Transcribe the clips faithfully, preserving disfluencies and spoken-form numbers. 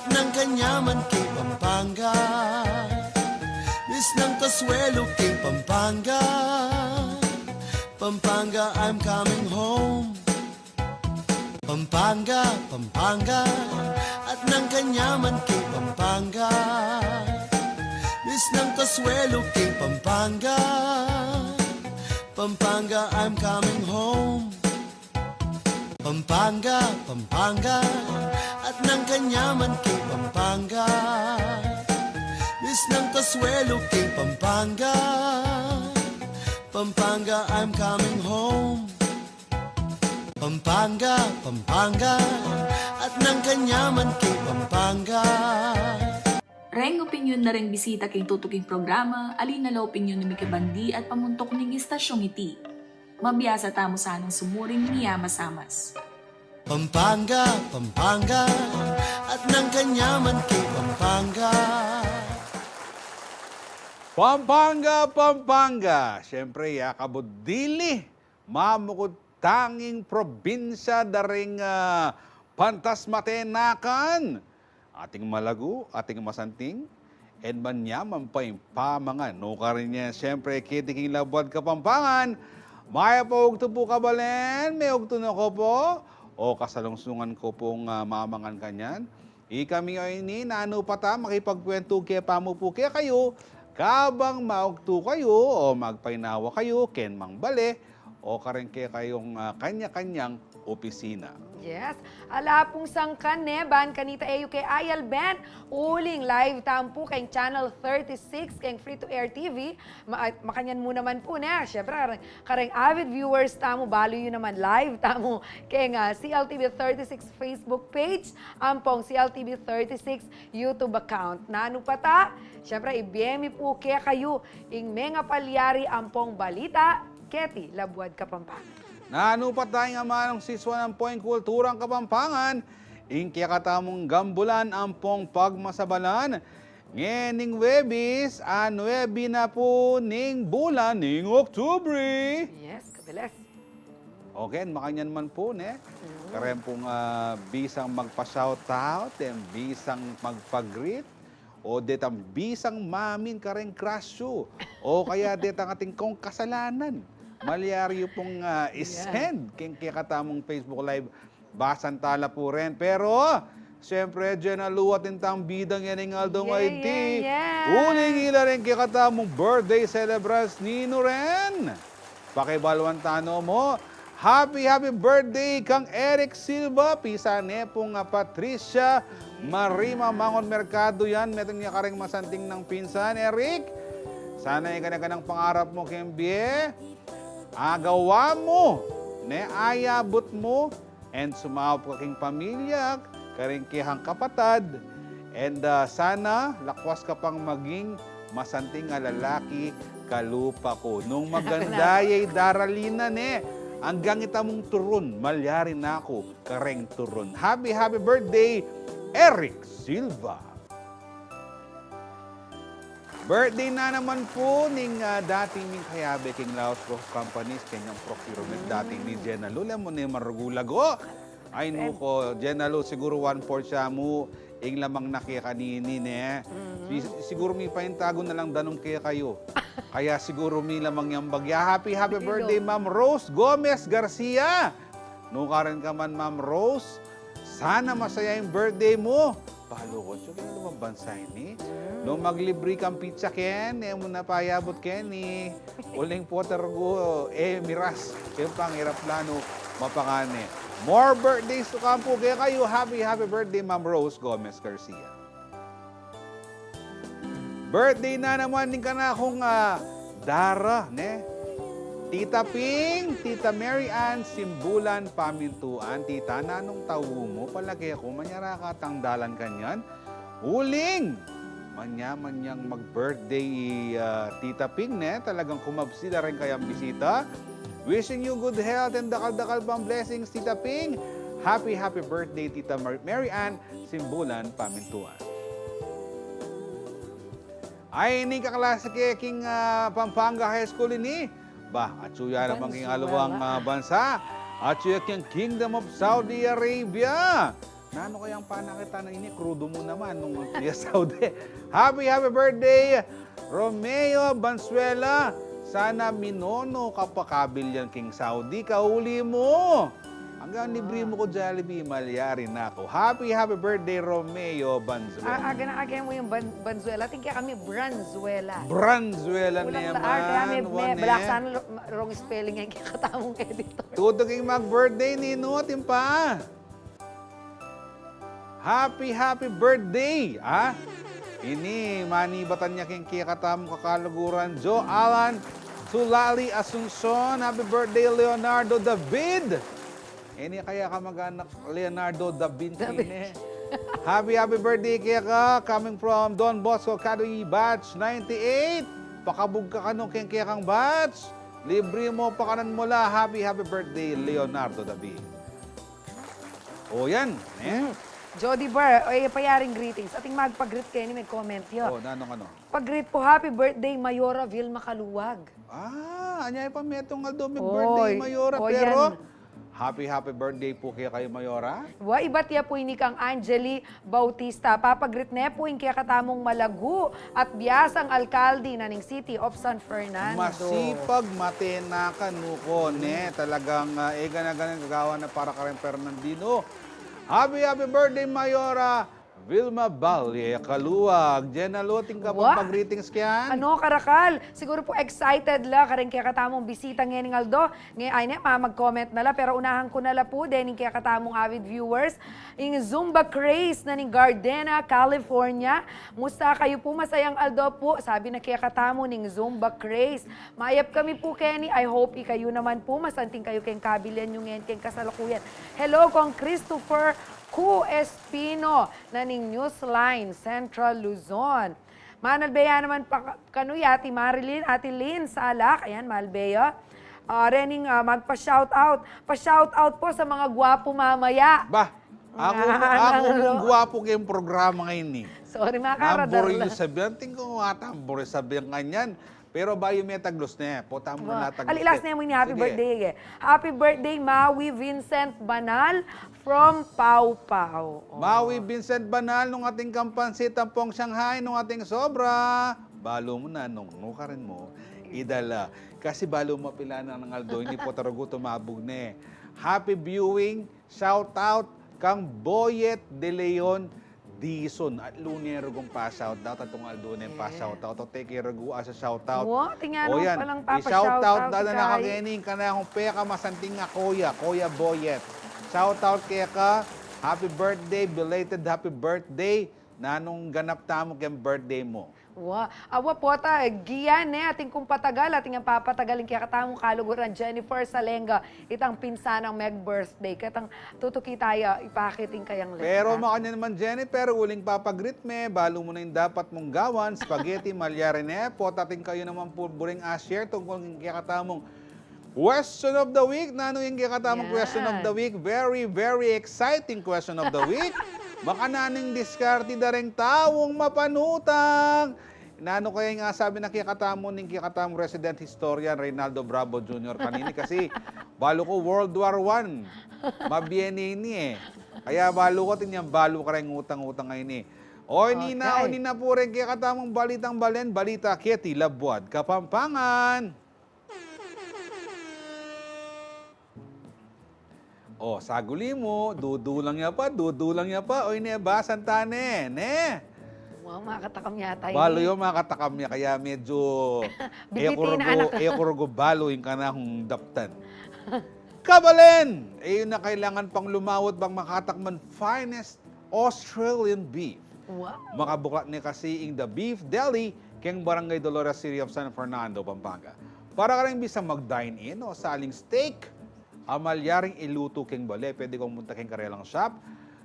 Nang kanyaman king Pampanga, misnang kasuelo king Pampanga. Pampanga, I'm coming home. Pampanga, Pampanga, at nang kanyaman king Pampanga. Misnang kasuelo king Pampanga. Pampanga, I'm coming home. Pampanga, Pampanga, at nang kanyaman king Pampanga. Misnang kasuelo king Pampanga. Pampanga, I'm coming home. Pampanga, Pampanga, at nang kanyaman king Pampanga. Reng opinyon na reng bisita king tutuking programa, ali na la opinyon ning mikibandi at pamuntuk ning istasyong iti. Mabiasa tamu sanang sumuring miyamasamas. Pampanga, Pampanga, at nang kanyaman king Pampanga. Pampanga, Pampanga. Siyempre, ya kabudili, mamukud tanging probinsya da ring, ah, pantas matenakan. Ating malagu, ating masanting, and manyaman pa ing pamangan. Nukarin ya, siyempre, keti king Labuad Kapampangan. Mayap a ugtu pu, kabalen, me ugtu na ko pu. O kasalungsungan ko pung, ah, mamangan kanyan. Ikami o ini, nanu pa ta, makipagkwentu ke pa mu pu kekayu, kabang maugtu kayu o magpainawa kayu ken Mang Bale, o kareng kekayung, ah, kanya-kanyang opisina. Yes. Ala pung sangkan ne, ban kanita e yu ke ayalben, uling live tamu pu keng Channel thirty-six keng Free to Air T V. Ma-, makanyan mu naman pu ne. Siyempre, kareng, kareng avid viewers tamu, balu yu naman live tamu keng, ah, C L T V thirty-six Facebook page, ampong C L T V thirty-six YouTube account. Nanu pa ta? Siyempre, ibie mi pu kekayu ing mengapalyari ampong balita keti Labuad Kapampangan. Nanu pa ta ing amanung sisuan ampong kulturang Kapampangan, ing kekatamung gambulan ampong pagmasabalan, ngening Webis, a nuebe na pu ning bulan ning Oktubre. Yes, kabilis. Okay, makanyan man pu, ne? Mm. Kareng pung, ah, bisang magpa-shoutout, and bisang magpa-greet, o detang bisang mamin kareng crush yu, o kaya detang atin kung kasalanan, malyari yu pung, ah, i-send keng kekatamung Facebook Live. Basan ta la pu ren. Pero, siyempre, Jenna Lu, atin tang bidang yan ing aldo ngeni. Uling ila ring kekatamung birthday celebrants ninu ren. Pakibaluan ta no mu. Happy, happy birthday kang Eric Silva, pisan ne pung, ah, Patricia Marima Mangon Mercado yan. Metung ya kareng masanting nang pinsan, Eric. Sana ing kanya-kanyang pangarap mu keng bie, agawa mu, ne, ayabut mu, and sumaup ka king pamilya, karing kehang kapatad, and, ah, sana lakwas ka pang maging masanting a lalaki kalupa ku. Nung maganda ya i daralin na, ne, anggang ita mung turun, malyari na ku kareng turun. Happy, happy birthday, Eric Silva. Birthday na naman pu ning, ah, dating ming kayabe king Laos Group of Companies, kenyang procurement, dating mi Jenna Lu, lemo ne marugulago. Ay, nu ko, Jenna Lu, siguru one-fourth ya mu ing lamang na ke kanini, ne? Si-, siguru mi paintagun na lang danum kekayu. Kaya siguru mi lamang yang bagya. Happy, happy birthday, Ma'am Rose Gomez Garcia. Nukarin ka man, Ma'am Rose. Sana masaya ing birthday mu. Palu ku, so, keng lumang bansa ini. Nung maglibre kang pizza ken, e mu na payabut keni. Uling puter ku, e miras. Keng pang e ra planu mapangan e. More birthdays to come pu kekayu. Happy, happy birthday, Ma'am Rose Gomez Garcia. Birthday na naman ning kanakung, ah, dara, ne? Tita Ping, Tita Mary Ann Simbulan Pamintuan, Tita, nanung tau mu, palage ku manyara ka tang dalan kanyan. Uling! Manyaman yang mag-birthday i, ah, Tita Ping, ne? Talagang kumabsi la ring kayang bisita. Wishing you good health and dakal-dakal pang blessings, Tita Ping. Happy, happy birthday, Tita Mar-, Mary Ann Simbulan Pamintuan. Ay, ining kaklase ke king, ah, Pampanga High School ini. Ba, atsu ya naman king aliwang, ah, bansa. Atsu ya king Kingdom of Saudi Arabia. Nanu kayang panakit na ini, krudo mu naman nung iya Saudi. Happy, happy birthday, Romeo Banzuela. Sana minono ka pa kabil yan king Saudi, kauli mu. Anggang libre mu ku Jollibee, malyari na ku. Happy, happy birthday, Romeo Banzuela. A-, aga na, aga mu yung Ban-, Banzuela. Atin kekami, Branzuela. Branzuela. Kulang na, ah, kaya may, naman, may, wane, balaksan, lo-, wrong spelling yan, kekatamung editor. Tutuking mag-birthday, Nino, atin pa. Happy, happy birthday, ah? Ini, manibatan ya king kekatamung kakaluguran, Joe Alan Tulali Asuncion. Happy birthday, Leonardo David. Ini kaya kamag-anak Leonardo da Vinci, David, ne? Happy, happy birthday keka, coming from Don Bosco Academy, batch ninety-eight. Pakabug ka kanu king kekang batch. Libre mu, pakanan mu la. Happy, happy birthday, Leonardo David. O, yan, eh. Mm. Jody Burr, o, e, payaring greetings. Ating magpa-greet keni, may comment ya. O, nanung ano? Pa-greet pu, happy birthday, Mayora Vilma Caluag. Ah, anya pa metung aldo mag-birthday, oy, Mayora, o, pero yan. Happy, happy birthday pu kekayu, Mayora. Wa, ibat ya pu ini kang Angeli Bautista. Papa-greet ne pu ing kekatamung malagu at biasang alkalde na ning City of San Fernando. Masipag, matena, kanu ko, ne? Talagang, ah, e gana-gana gagawan na para kareng Fernandino. Happy, happy birthday, Mayora Vilma Valle Caluag. Jenna Lu, atin ka pang pa-greetings kyan? Ano, karakal? Siguro pu excited la kareng kekatamung bisita ngening aldo. Nge, ay ne, mamag-comment na la, pero unahan ku na la pu dening kekatamung avid viewers. Ing Zumba Craze na ning Gardena, California. Musta kayu pu? Masayang aldo pu, sabi na kekatamu ning Zumba Craze. Mayap kami pu keni, I hope ikayu naman pu, masanting kayu keng kabilyan yu ngening kasalukuyan. Hello, kang Christopher Cu Espino na ning Newsline, Central Luzon. Manalbe ya naman pa kanu ya, Ate Marilyn, Ate Lynn Salak, ayan, malbe ya. Ah, rening, ah, magpa-shoutout. Pa-shoutout pu sa mga gwapu mamaya. Bah, aku, ah, aku ano, mung gwapu keng programa ngeni. Sorry, makaradar la. Namburi yu sabian, atin kung ata namburi sabian kanyan. Pero bayu me taglus ne, pota mu na taglus. Alilas ne mu ini, happy birthday, e. Happy birthday, Maui Vincent Banal from Pau Pau. O. Maui Vincent Banal, nung atin kang pansit ampong Shanghai, nung atin sobra, balu mu na, nung nukarin mu idala. Kasi balu mu mapilan nang aldo, ini pu ta rugu tumabug ne. Happy viewing, shout out kang Boyet De Leon Dizon. At lu ne rugung pa-shout out, atung aldo neng pa-shout out. O, teki rugu a sa shout out. Wa, tingnan mo palang papa-shout out. I-shout out na keni ing kanakung pekamasanting a kuya, Kuya Boyet. Shout out keka, happy birthday, belated happy birthday. Nanung ganap tamu keng birthday mu? Wa, awa pota, e, giyan ne, atin kung patagal, atin yang papatagal ing kekatamung kaluguran, Jennifer Salenga, itang pinsanang meg-birthday. Ketang tutuki taya, ipakit ing kayang letra. Pero makanyan man, Jennifer, uling papa-greet me, balu mu na ing dapat mung gawan, spaghetti, malyari ne, pota atin kayu naman pu buring a-share tungkul king kekatamung Question of the week. Nanu ing kekatamung question of the week? Very, very exciting question of the week. Makananu ing diskarte da reng taung mapanutang? Nanu kaya ing sabi na kekatamu ning kekatamung resident historian Reynaldo Bravo Junior kanini? Kasi balu ku World War One mabie ne ini, e. Kaya balu ku, atin yang balu kareng utang-utang a ini. O, ini na, o, ini na pu reng kekatamung balitang balen, balita keti Labuad Kapampangan. O, saguli mu, dudulang ya pa, dudulang ya pa. O, ini, basan ta ne, ne? Wa, makatakam yata ini. Balu yu, makatakam ya, kaya medyo e ku rugu, e ku rugu balu ing kanakung daptan. Kabalen! E yu na kailangan pang lumawut bang makatakman finest Australian beef. Wow. Makabuklat ne kasi ing The Beef Deli keng Barangay Dolores, City of San Fernando, Pampanga. Para kareng bisang mag-dine-in o saling steak a malyaring ilutu keng bale, pwede kong munta keng karelang shop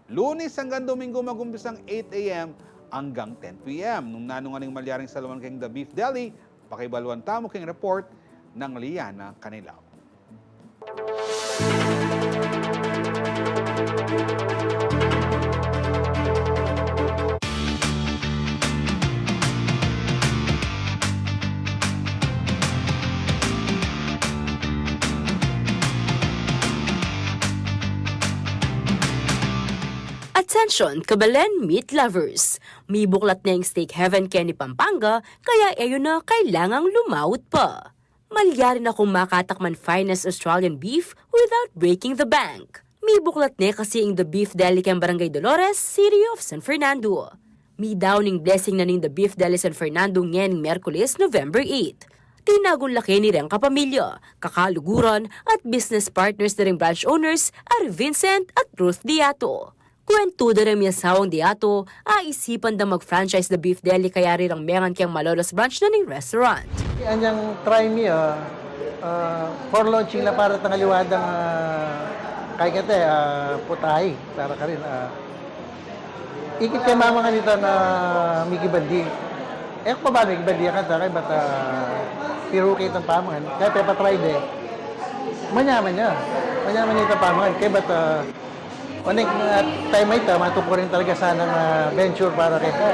Lunes anggang Domingo, mag-umpisang eight A M anggang ten P M. Nung nanu ngan ing malyaring saluan keng The Beef Deli, pakibaluan tamu keng report nang Liana Canilao. At Attention, kabalen meat lovers! Mibuklat ne ing Steak Heaven keni Pampanga, kaya e yu na kailangang lumaut pa. Malyari na kung makatakman finest Australian beef without breaking the bank. Mibuklat ne kasi ing The Beef Deli keng Barangay Dolores, City of San Fernando. Midaun ing blessing na ning The Beef Deli San Fernando ngening Miyerkules, November eight. Tinagun la keni reng kapamilya, kakaluguran, at business partners da ring branch owners a ri Vincent at Ruth Diato. Kuwentu da reng miasawang Diato, aisipan dang mag-franchise The Beef Deli kayari rang mengan keng Malolos branch na ning restaurant. Anyang try mi, ah, ah, for launching la para tang aliwa dang, ah, kaya kete, ah, putahe, para karin, ah, ikit keng pamangan itang, ah, mikibandi. E ku pa ba mikibandi keta, kaybat, ah, piru ke itang pamangan, kaya pepa-try de. Manyaman ya. Manyaman ya itang pamangan, kaybat, ah, Oneng, ah, time a ita, matuku rin talaga sanang, ah, venture para keka.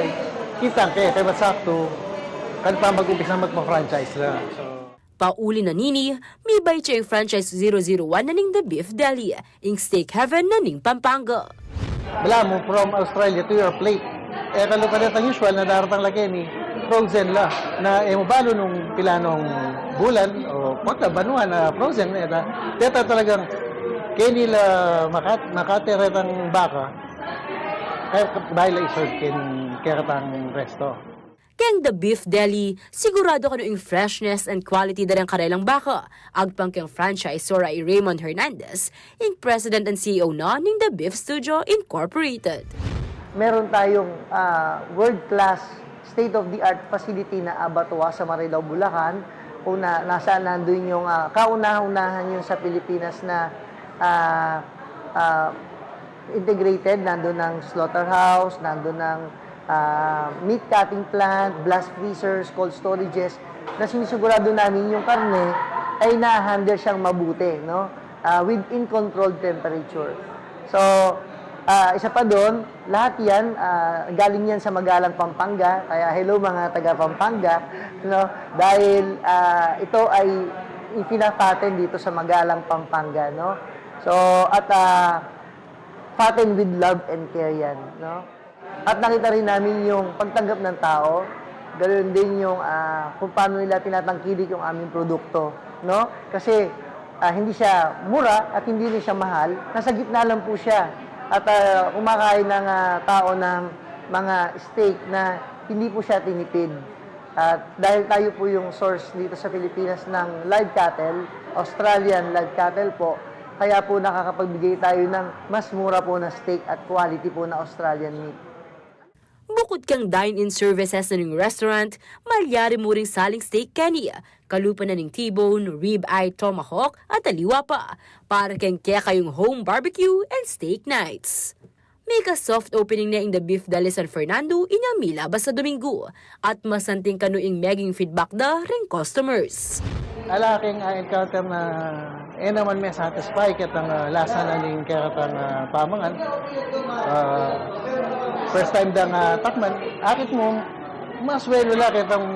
Kitang ke, kaybat saktu, kanu pa mag-umpisa magpa-franchise la. So, pauli na nini, mibayu ya ing franchise zero zero one na ning The Beef Deli, ing Steak Heaven na ning Pampanga. Balamu, from Australia to your plate. E, kalupa detang usual na daratang la keni, frozen la, na e mu balu nung pilanung bulan o kota banua na frozen na, eta. Deta talagang keni la makat-, makate retang baka. Kaya bayu la i-serve keng kekatang resto. Keng The Beef Deli, sigurado ka na ing freshness and quality da reng karelang baka. Agpang keng franchisor a i Raymond Hernandez, ing President and C E O na ning The Beef Studio Incorporated. Meron tayong, ah, world-class, state-of-the-art facility na abattoir sa Marilao, Bulacan. Una, nasa nandun yung, ah, kauna-unahan yung sa Pilipinas na, ah, ah, integrated. Nandun ang slaughterhouse, nandun ang, ah, meat cutting plant, blast freezers, cold storages, na sinisigurado namin yung karne ay na-handle siyang mabuti, no? Ah, within controlled temperature. So, ah, isa pa dun, lahat yan, ah, galing yan sa Magalang, Pampanga. Kaya hello, mga taga Pampanga, no? Dahil, ah, ito ay ipinapatent dito sa Magalang, Pampanga, no? So, at, ah, fatten with love and care yan, no? At nakita rin namin yung pagtanggap ng tao, ganoon din yung, ah, kung paano nila tinatangkilik yung aming produkto, no? Kasi, ah, hindi siya mura at hindi rin siya mahal. Nasa gitna lang po siya. At, ah, kumakain ng, ah, tao ng mga steak na hindi po siya tinipid. At dahil tayo po yung source dito sa Pilipinas ng live cattle, Australian live cattle po, kaya po nakakapagbigay tayo ng mas mura po na steak at quality po na Australian meat. Bukut keng dine-in services na ning restaurant, malyari mu ring saling steak keni, kalupa na ning T-bone, rib eye, tomahawk, at aliwa pa, para keng kekayung home barbecue and steak nights. Mika soft opening ne ing The Beef Deli San Fernando inyang milabas a Domingo, at masanting kanu ing meging feedback da ring customers. Ala keng, ah, encounter na e naman me-satisfy ketang, ah, lasa na ning kekatang, ah, pamangan. Ah, first time dang, ah, takman, akit mu, mas well la ketang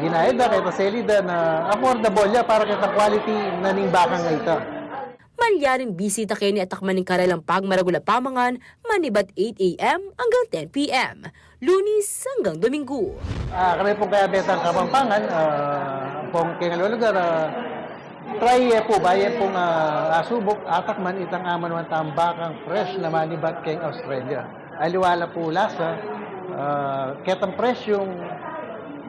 ginaya da, ketang seli da na affordable ya para ketang quality na ning bakang ita. Malyaring bisita keni at takman ing karelang pagmaragul a pamangan manibat eight A M anggang ten P M, Lunes anggang Domingo. Ah, kami pung kayabetang Kapampangan, ah, pung keng aliwang lugar, ah, try ye pu, bayu ye pung, ah, asubuk, atakman itang amanuan tambakang fresh na manibat keng Australia. Aliwa la pu lasa, ah, ketang presyung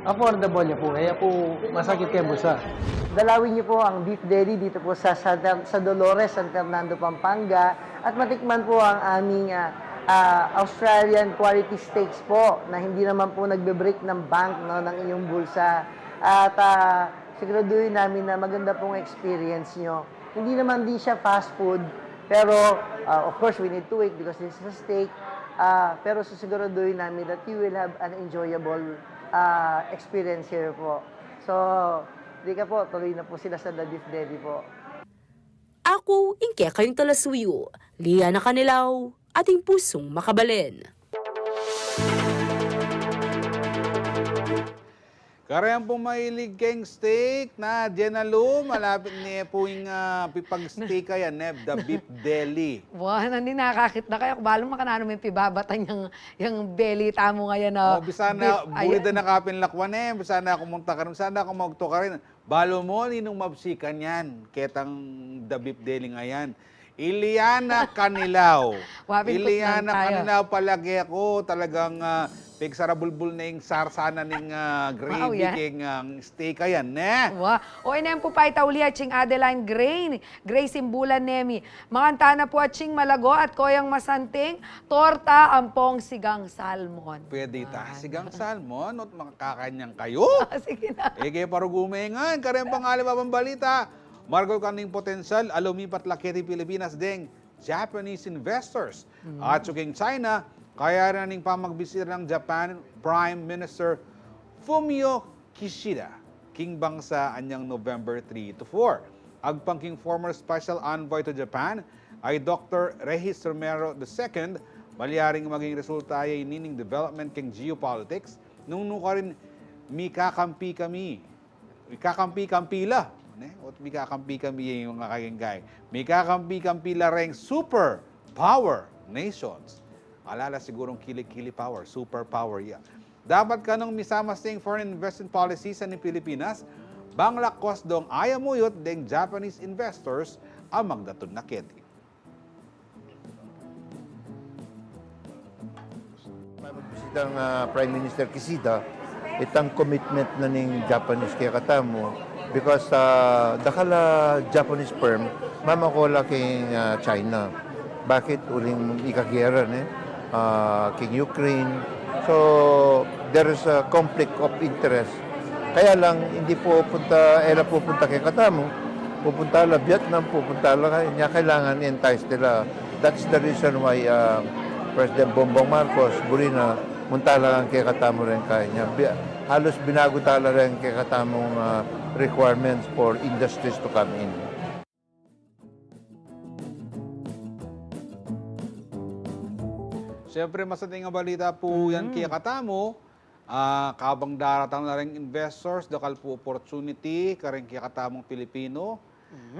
affordable ya pu, e ya pu masakit keng bulsa. Dalawin niyo po ang Beef Deli dito po sa, sa, sa Dolores, San Fernando, Pampanga, at matikman po ang aming, ah, ah, Australian quality steaks po na hindi naman po nagbe-break ng bank, no, ng inyong bulsa. At, ah, siguraduhin namin na maganda pong experience nyo. Hindi naman din siya fast food, pero, ah, of course, we need to wait because this is a steak. Ah, pero sisiguraduhin namin that you will have an enjoyable, ah, experience here po. So, di ka po, tuloy na po sila sa The Beef Deli po. Aku ing kekayung talasuyu, Liana Canelao, ating pusung makabalen. Kareng pung mahilig keng steak na, Jenalou, malapit ne pu ing, ah, pipag-steak yan, ne, the beef deli. Wa, nani nakakit na kayu, balu makananu me pibabatan yang, yang belly tamu ngayan, ah, o, bisa na, beef, buri ayan. Da na kapin lakwan, e, bisa na aku munta karin, bisa na aku magtu karin. Balu mu, ninung mabsikan yan, ketang the beef deli ngayan. Iliana Canilaw. Wapin kutnan Iliana tayo. Canilaw, palage ku talagang, ah, pigsarabulbul na ing sarsa na ning, ah, gravy wow, yan. Keng, ah, steak ayan, ne? Wa. O, ine pu pa ita uli, atsing Adeline Gray, Gray Simbulan nemi. Makanta na pu atsing malago at koyang masanting, torta, ampong sigang salmon. Pwede ita, ah, sigang salmon, at makakain yan kayu. Ah, sige na. Ige parugumengan, kareng pang alibabang balita. Maragul kanung potensyal a lumipat la keti Pilipinas deng Japanese investors. Mm. At keng China, kayari na ning pamagbisita nang Japan Prime Minister Fumio Kishida king bangsa anyang November three to four. Agpang king former special envoy to Japan a i Doktor Regis Romero the second, malyaring maging resulta ya inining development keng geopolitics, nung nukarin mikakampi kami Mikakampi-kampi la, ne? Ot mikakampi-kampi ya ing mga kayengkay. Mikakampi-kampi la reng superpower nations. Ala la sigurung kili-kili power, superpower ya. Dapat kanung misamasting foreign investment policy sa ning Pilipinas, bang lakwas dong ayamuyut deng Japanese investors a magdatud na keti. Magbisita ang, ah, Prime Minister Kishida, itang commitment na ning Japanese kekatamu, because, ah, dakal a Japanese firm mamakula king, ah, China. Bakit? Uling ikagera, ne? Ah, king Ukraine. So, there is a conflict of interest. Kaya lang, hindi pupunta, e la pupunta kekatamu, pupunta la Vietnam, pupunta la kaya, kailangan entice nila. That's the reason why, uh, President Bongbong Marcos, buri na, munta la kekatamu reng kaya. Bi-, halos binagu tala reng kekatamung, uh, requirements for industries to come in. Siyempre, masanting a balita pu yan kekatamu, ah, kabang daratang na reng investors, dakal pu opportunity kareng kekatamung Pilipino,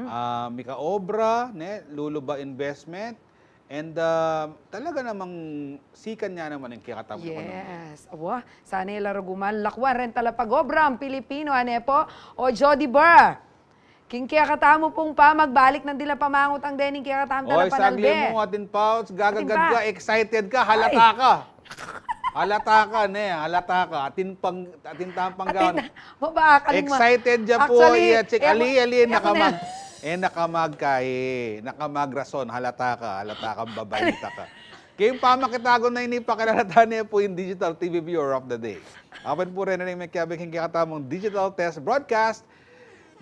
ah, mikaobra, ne, luluba investment, and, ah, talaga namang sikan ya naman ing kekatamung ekonomiya. Yes. Awa, sana e la ruguman lakwan reng talapag-obrang Pilipino, ane pu, o Jody Burr. King kekatamu pung pamagbalik nang dila pamangutang dening kekatamung talapanalbe. Oy, saglit mu, Atin Pouch, gagagad ka, excited ka, halata ka. Halata ka, ne, halata ka. Atin pang, atin tampang gawan. Excited ya pu, actually, iya, check, ali, ali, nakamag, e, nakamag ka, e, nakamagrason, halata ka, halata ka, babaita ka. King pamakitagun na ini, pakilala tane pu ing Digital T V Viewer of the Day. Apan pu reng mekiabe king kekatamung digital test broadcast,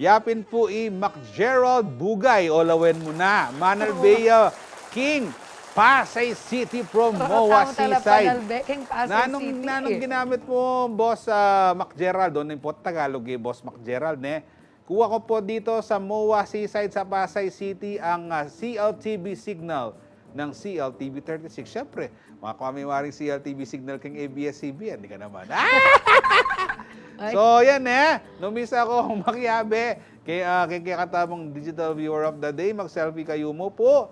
yapin pu i Mac Gerald Bugay, o lawen mu na. Manalbe ya king Pasay City from MOA Seaside. Nanung, nanung ginamit mu, Boss, ah, Mac Gerald? O, nung pu Tagalog, e, Boss Mac Gerald, ne? Kuha ko po dito sa MOA Seaside sa Pasay City ang, ah, C L T V signal ng C L T V thirty-six. Siyempre, makuha mi waring C L T V signal keng A B S C B N, di ka naman. Ah! Ay. So, yan e. Nung misa ko makiabe kay, ah, kay, kay katamung digital viewer of the day, mag-selfie kayu mu pu.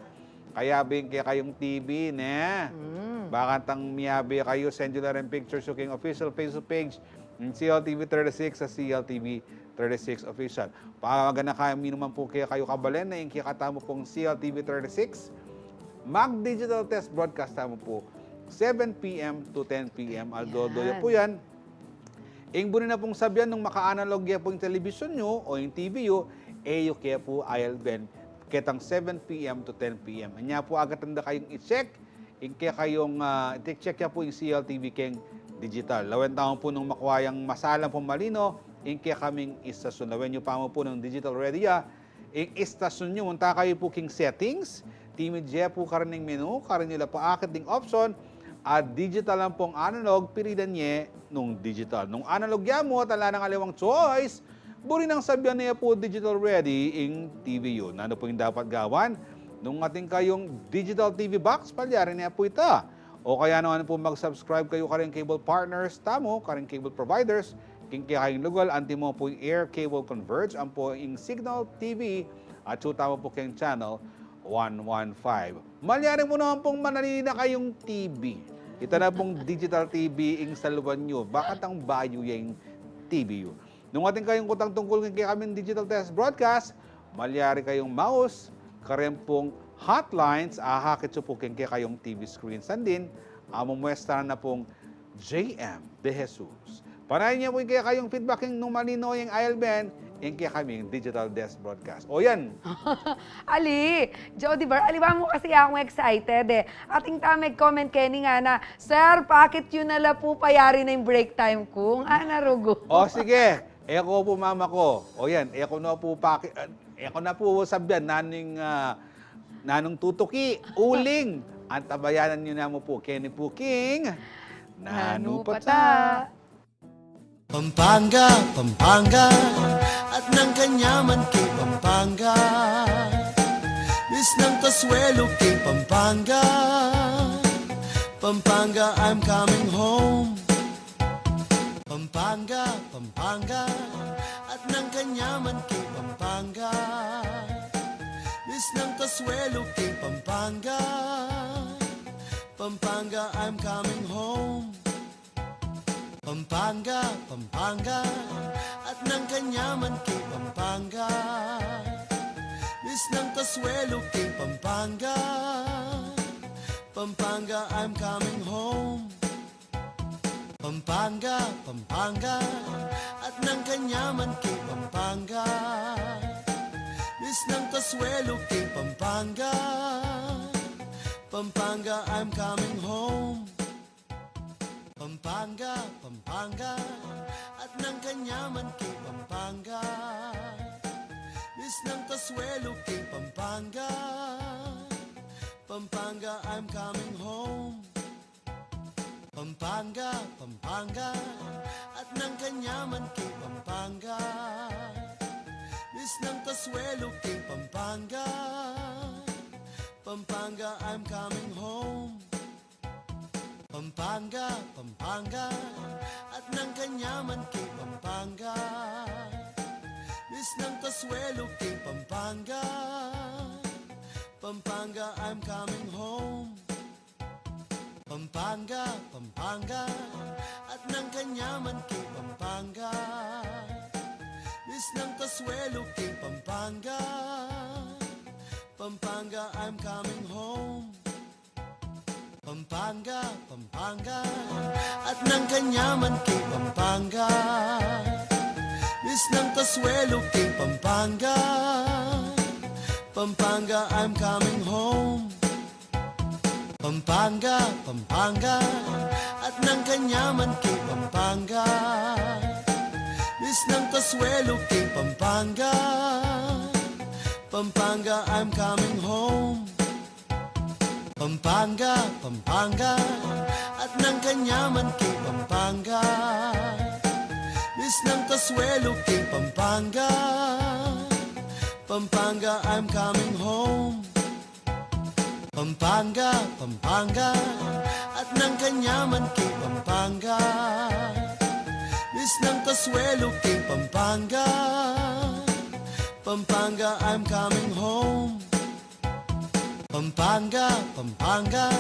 Kayabe ing kekayung T V, ne? Mm. Bakantang miyabe kayu, send yu la reng pictures yu keng official Facebook page ng C L T V thirty-six sa C L T V thirty-six Official. Pamaganaka mi naman pu kekayu kabalen na ing kekatamu pung C L T V thirty-six, mag-digital test broadcast tamu pu seven P M to ten P M. Aldo-aldo ya pu yan. Ing buri na pung sabian, nung maka-analog ya pu ing television yu o ing T V yu, e yu ke pu ayalben ketang seven P M to ten P M. Anya pu, agad tanda kayung i-check ing kekayung, ah, i-check ya pu ing C L T V keng digital. Lawen tamu pu nung makua yang masalang pung malino ing kekaming istasyun. Lawen yu pa mu pu nung digital ready ya ing istasyun yu. Munta kayu pu king settings, timid ye pu karin ing menu, karin yu la paakit ding option a digital ampong analog, pilian ye nung digital. Nung analog ya mu at ala nang aliwang choice, buri nang sabian na ya pu digital ready ing T V yu. Nanu pu ing dapat gawan? Nung atin kayung digital T V box, palyari na ya pu ita. O kaya naman pu, mag-subscribe kayu karing cable partners tamu, karing cable providers, King kekayung lugal, antimo pu ing Air Cable Converge, ampo ing Cignal T V, at atsu tamu pu king channel one one five. Malyari mu naman pung manalina kayung T V. Ita na pung digital T V ing saluan yu. Bakantang bayu ya ing T V yu. Nung atin kayung kutang tungkul king kekaming digital test broadcast, malyari kayung maus kareng pung hotlines a akit yu pu king kekayung T V screen. Sandin, a mumuestra na pung J M De Jesus. Panayan ye pu ing kekayung feedback king nung malino yang I L B N, ing kekaming digital test broadcast. O yan. Ali, Jody Bar, aliwa mu kasi akung excited e. Atin tame comment keni ngana, "Sir, pakit yu na la pu, payari na ing break time ku." Ngana rugu. O sige, e ku pu mamaku. O yan, e ku na pu paki-, e ku na pu sabian nanung, ah, nanung tutuki, uling. Antabayanan yu namu pu, keni pu king Nanu Pa Ta. Pampanga, Pampanga, atin nang kanyaman king Pampanga. Misnang kasuelu king Pampanga. Pampanga, I'm coming home. Pampanga, Pampanga, atin nang kanyaman king Pampanga. Misnang kasuelu king Pampanga. Pampanga, I'm coming home. Pampanga, Pampanga, atin nang kanyaman king Pampanga. Misnang kasuelu king Pampanga. Pampanga, I'm coming home. Pampanga, Pampanga, atin nang kanyaman king Pampanga. Misnang kasuelu king Pampanga. Pampanga, I'm coming home. Pampanga, Pampanga, atin nang kanyaman king Pampanga. Misnang kasuelu king Pampanga. Pampanga, I'm coming home. Pampanga, Pampanga, atin nang kanyaman king Pampanga. Misnang kasuelu king Pampanga. Pampanga, I'm coming home. Pampanga, Pampanga, atin nang kanyaman king Pampanga. Misnang kasuelu king Pampanga. Pampanga, I'm coming home. Pampanga, Pampanga, atin nang kanyaman king Pampanga. Misnang kasuelu king Pampanga. Pampanga, I'm coming home. Pampanga, Pampanga, atin nang kanyaman king Pampanga. Misnang kasuelu king Pampanga. Pampanga, I'm coming home. Pampanga, Pampanga, atin nang kanyaman king Pampanga. Misnang kasuelu king Pampanga. Pampanga, I'm coming home. Pampanga, Pampanga, atin nang kanyaman king Pampanga. Misnang kasuelu king Pampanga. Pampanga, I'm coming home. Pampanga, Pampanga, atin nang kanyaman king Pampanga. Misnang kasuelu king Pampanga. Pampanga, I'm coming home. Pampanga, Pampanga,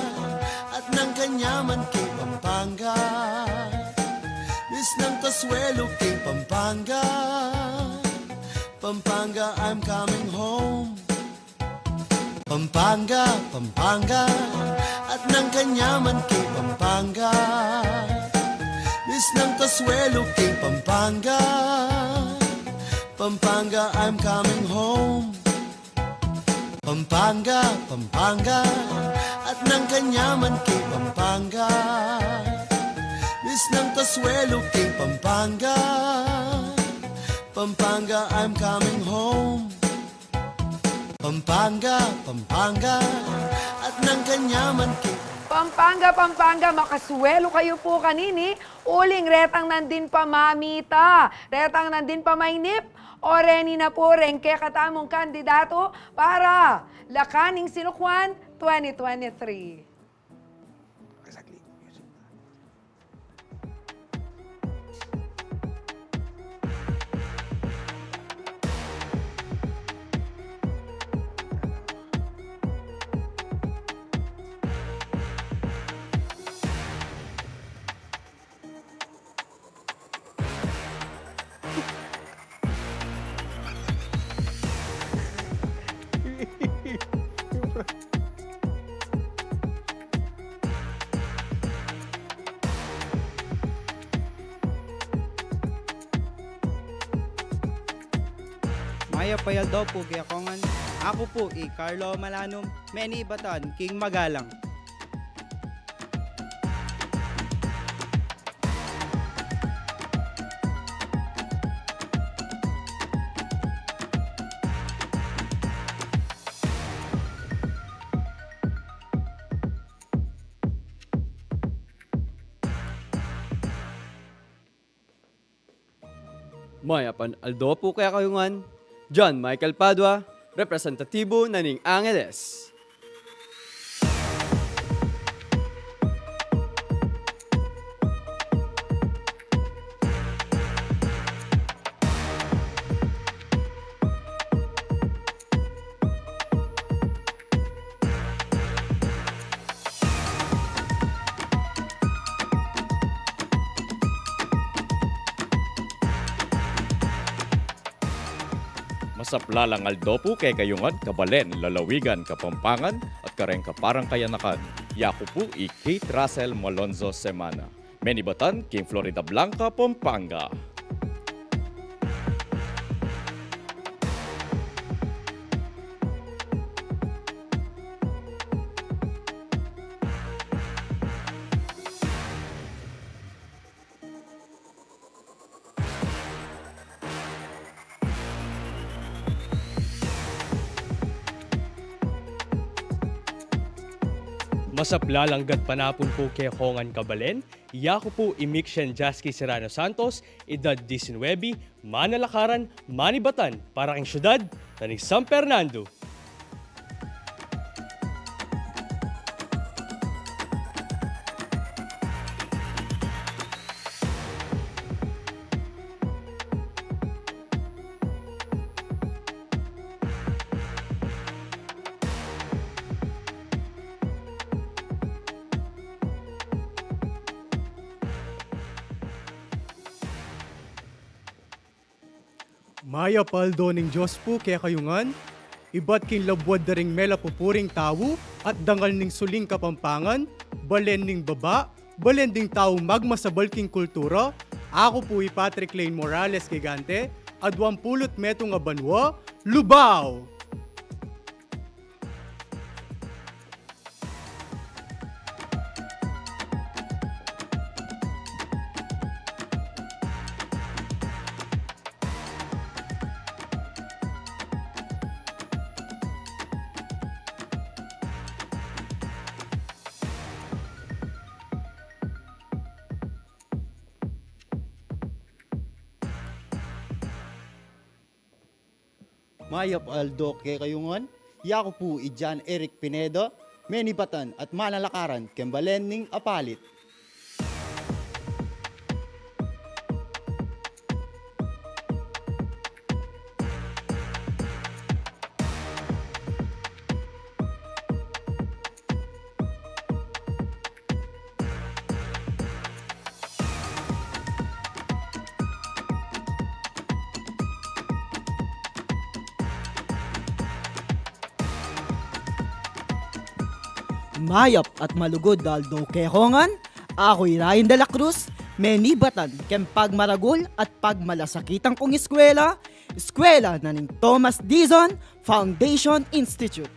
atin nang kanyaman king Pampanga. Misnang kasuelu king Pampanga. Pampanga, I'm coming home. Pampanga, Pampanga, atin nang kanyaman king Pampanga. Misnang kasuelu king Pampanga. Pampanga, I'm coming home. Pampanga, Pampanga, atin nang kanyaman king Pampanga. Misnang kasuelu king Pampanga. Pampanga, I'm coming home. Pampanga, Pampanga, atin nang kanyaman king Pampanga, Pampanga, makasuelu kayu pu kanini, uling retang nandin pa mamita, retang nandin pa mainip, o reni na pu reng kekatamung kandidatu para lakan ing Sinukuan twenty twenty-three. Exactly. Music. Mayap a aldo pu kekongan. Aku pu i Carlo Malanum, menibatan king Magalang. Mayap a aldo pu kekayu ngan. John Michael Padua, representatibu na ning Angeles. Masaplalang aldo pu kekayu ngan, kabalen, lalawigan, Kapampangan, at kareng kaparang kayanakan. Yaku pu i Kate Russell Malonzo Semana, menibatan king Floridablanca, Pampanga. Masaplalang gatpanapun pu kekongan, kabalen. Yaku pu i Mixen Jasky Serrano Santos, edad disinwebe, manalakaran, manibatan para king syudad na ning San Fernando. Mayap a aldo ning Dios pu kekayu ngan. Ibat king labuad da ring melapupuring tau at dangal ning suling Kapampangan, balen ning baba, balen ding tau magmasabal king kultura. Aku pu i Patrick Lane Morales Gigante, aduang pulu't metung a banua, Lubao. Mayap a aldo kekayu ngan. Yaku pu i John Eric Pineda, menibatan at manalakaran keng balen ning Apalit. Mayap at malugud a aldo kekongan. Aku i Ryan de la Cruz, menibatan keng pagmaragul at pagmalasakitang kung eskwela, eskwela na ning Thomas Dizon Foundation Institute.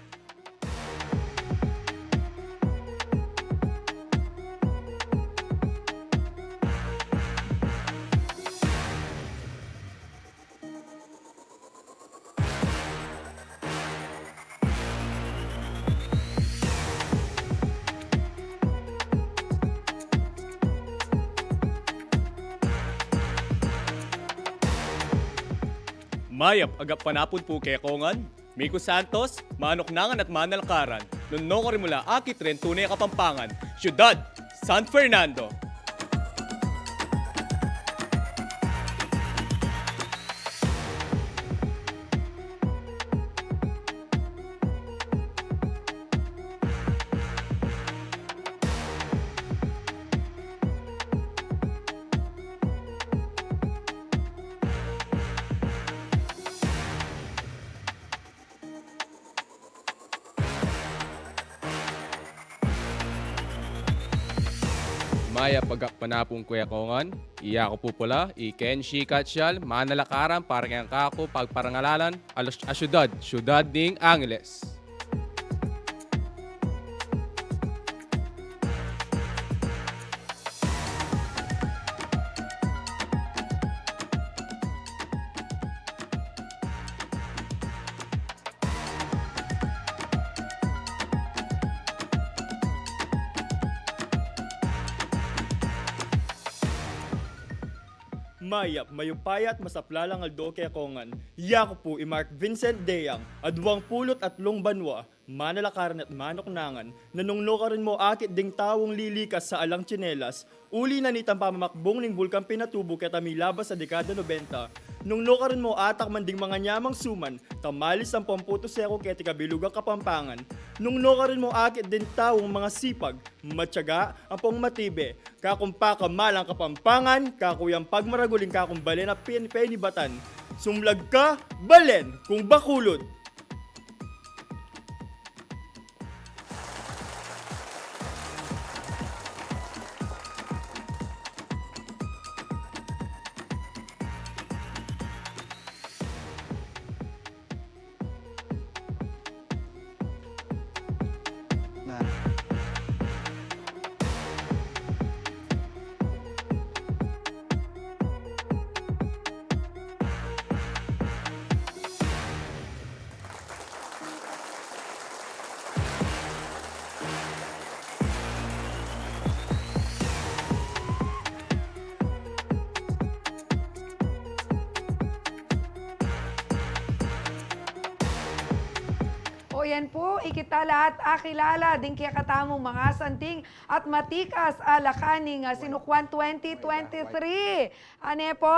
Mayap a gatpanapun pu kekongan. Miko Santos, manuknangan at manalakaran, nung nukarin mula akit ring tune a Kapampangan, syudad San Fernando. Mayap a gakpanapun kekong ngan, iya ku pu pala i Kenshi Gatchal, manalakaran para keng kaku pagparangalanan a, a syudad, syudad ning Angeles. Mayap, mayupaya at masaplalang aldo kekong ngan. Iya ku pu i Mark Vincent Deyang, a duang pulu't atlung banua, manalakaran at manuknangan, na nung nukarin mu akit ding taung lilikas sa alang tsinelas, uli na nitang pamamakbung ning Bulkang Pinatubo ketang milabas a dekada nobenta, nung nukarin mu atakman ding manganyamang suman, tamalis ampong putus seku keti kabilugang Kapampangan, nung nukarin mu akit ding taung mangasipag, matyaga, ampong matibe, kakung pakamalang Kapampangan, kaku yang pagmaragul ing kakung balen a pin-, penibatan. Sumlag ka, balen, kung Bacolod! Na. O yan pu, ikit ta la at akilala ding kekatamung mangasanting at matikas a lakaning, ah, Sinukwan twenty twenty-three. Ane pu,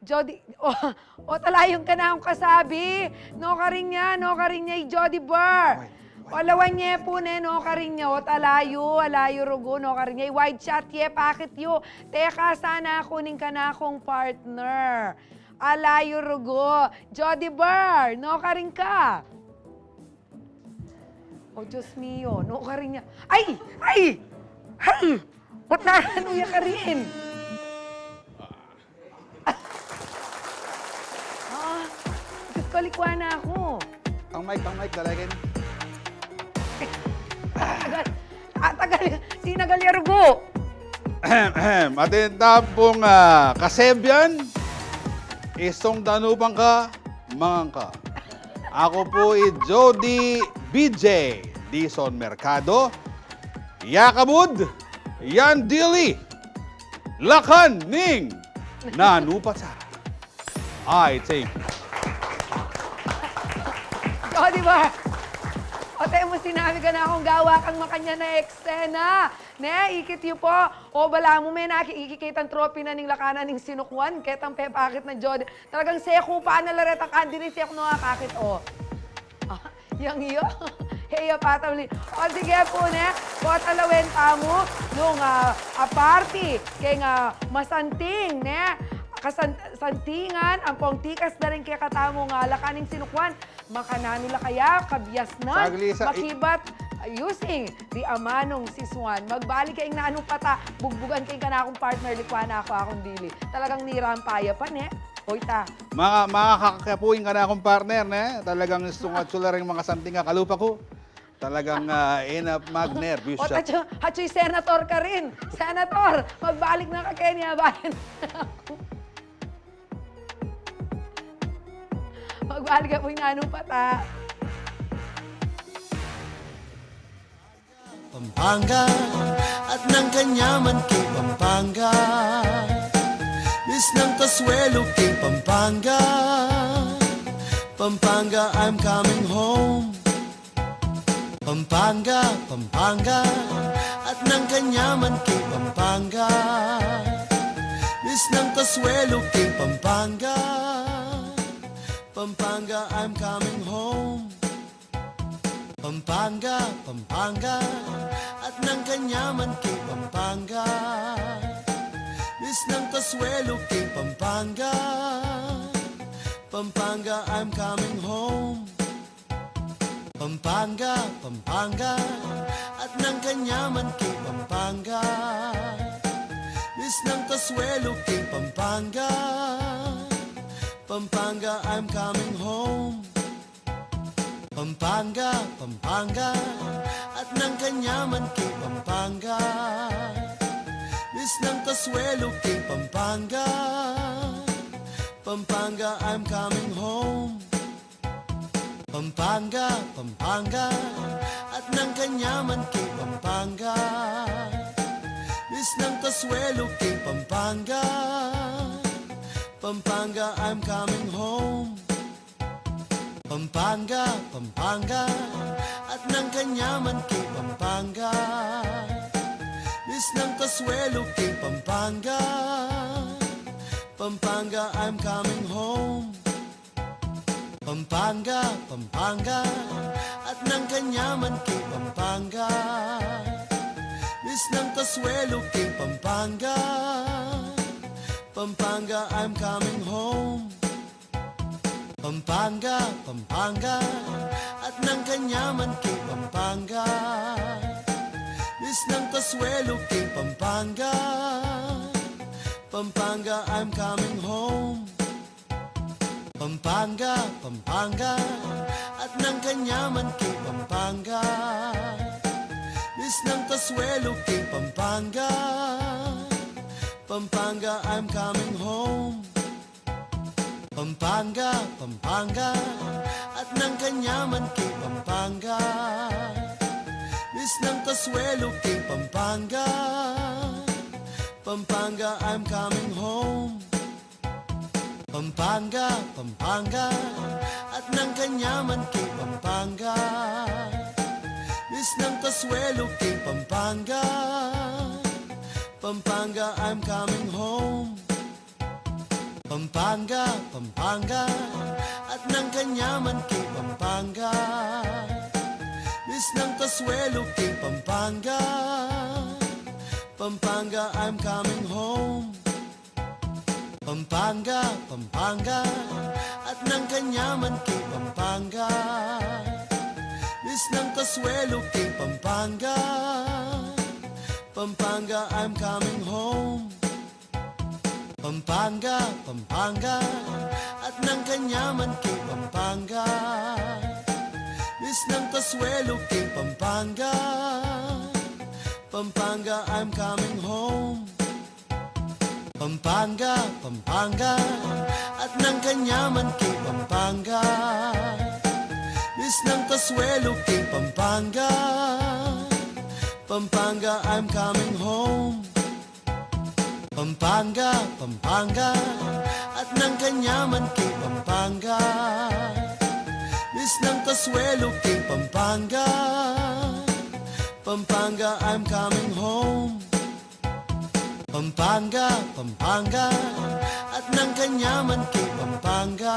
Jody, o, o, talayu ing kanakung kasabi. Nukarin ya, nukarin ya i Jody Burr. Wait, wait. Walawan ye pu ne, nukarin ya. O, talayu, alayu rugu, nukarin ya i wide shot ye, pakit yu. Teka, sana aku ning kanakung partner. Alayu rugu. Jody Burr, nukarin ka. O, Diyos mio, nukarin ya. Ay! Ay! Ay! Ba't na, ano ya karin? Ah, Diyos ko, likwa na aku. Pang mic, pang mic, dalagan. Tagal. Ah, tagal. Tinagal ya rugu. Atin tampung, ah, kasebyan. Istung danupan ka, mangan ka. Aku pu i Jody B J Dizon Mercado. Yakabud, yan dili. Lakan ning nanu pa ta. Ay, thank you. Jody Burr, o, te mu sinabi kanakung gawa kang makanyan a eksena. Ne, ikit yu pu. O, balamu me na, ikikit ang trophy na ning lakanan ning Sinukwan. Ketang pepakit na Jody. Talagang seku pa na la retang kandini, seku na akakit, o. Ah, yang iyo. Heya, patabli. O, sige pu, ne. Potalawen tamu nung, ah, a party keng, ah, masanting, ne. Kasan-, santingan, ampong tikas da ring kekatamung lakaning Sinukwan. Makananu la kaya kabiasnan? Saglit sa, i- makibat, ah, using the amanung siswan. Magbalik keng nanu pa ta, bugbugan keng kanakung partner, likwa na aku, akung dili. Talagang nirampa ya pa, ne. Oy ta. Maka-, makakakya pu ing kanakung partner, ne? Talagang istung atsu la ring mangasanting a kalupa ku. Talagang, ah, inap magner, o, bisyo. Atsu, atsu i senator karin. Senator, magbalik na ka keni, balen. Magbalik ka pu, nanu pa ta. Pampanga, at nang kanyaman king Pampanga. Miss ng Consuelo king Pampanga. Pampanga, I'm coming home. Pampanga, Pampanga, at nang kanyaman king Pampanga. Miss ng Consuelo king Pampanga. Pampanga, I'm coming home. Pampanga, Pampanga, at nang kanyaman king Pampanga. Miss ng Consuelo king Pampanga. Pampanga, I'm coming home. Pampanga, Pampanga, at nang kanyaman king Pampanga. Misnang kasuelu king Pampanga, Pampanga, I'm coming home. Pampanga, Pampanga, atin nang kanyaman king Pampanga. Misnang kasuelu king Pampanga, Pampanga, I'm coming home. Pampanga, Pampanga, atin nang kanyaman king Pampanga. Misnang kasuelu king Pampanga, Pampanga, I'm coming home. Pampanga, Pampanga, atin nang kanyaman king Pampanga. Misnang kasuelu king Pampanga, Pampanga, I'm coming home. Pampanga, Pampanga, atin nang kanyaman king Pampanga. Misnang kasuelu king Pampanga, Pampanga, I'm coming home. Pampanga, Pampanga, atin nang kanyaman king Pampanga. Misnang kasuelu king Pampanga, Pampanga, I'm coming home. Pampanga, Pampanga, atin nang kanyaman king Pampanga. Misnang kasuelu king Pampanga, Pampanga, I'm coming home. Pampanga, Pampanga, atin nang kanyaman king Pampanga. Misnang kasuelu king Pampanga, Pampanga, I'm coming home. Pampanga, Pampanga, atin nang kanyaman king Pampanga. Misnang kasuelu king Pampanga, Pampanga, I'm coming home. Pampanga, Pampanga, atin nang kanyaman king Pampanga. Misnang kasuelu king Pampanga, Pampanga, I'm coming home. Pampanga, Pampanga, atin nang kanyaman king Pampanga. Misnang kasuelu king Pampanga, Pampanga, I'm coming home. Pampanga, Pampanga, atin nang kanyaman king Pampanga. Misnang kasuelu king Pampanga, Pampanga, I'm coming home. Pampanga, Pampanga, atin nang kanyaman king Pampanga. Misnang kasuelu king Pampanga, Pampanga, I'm coming home. Pampanga, Pampanga, atin nang kanyaman king Pampanga. Misnang kasuelu king Pampanga, Pampanga, I'm coming home. Pampanga, Pampanga, atin nang kanyaman king Pampanga.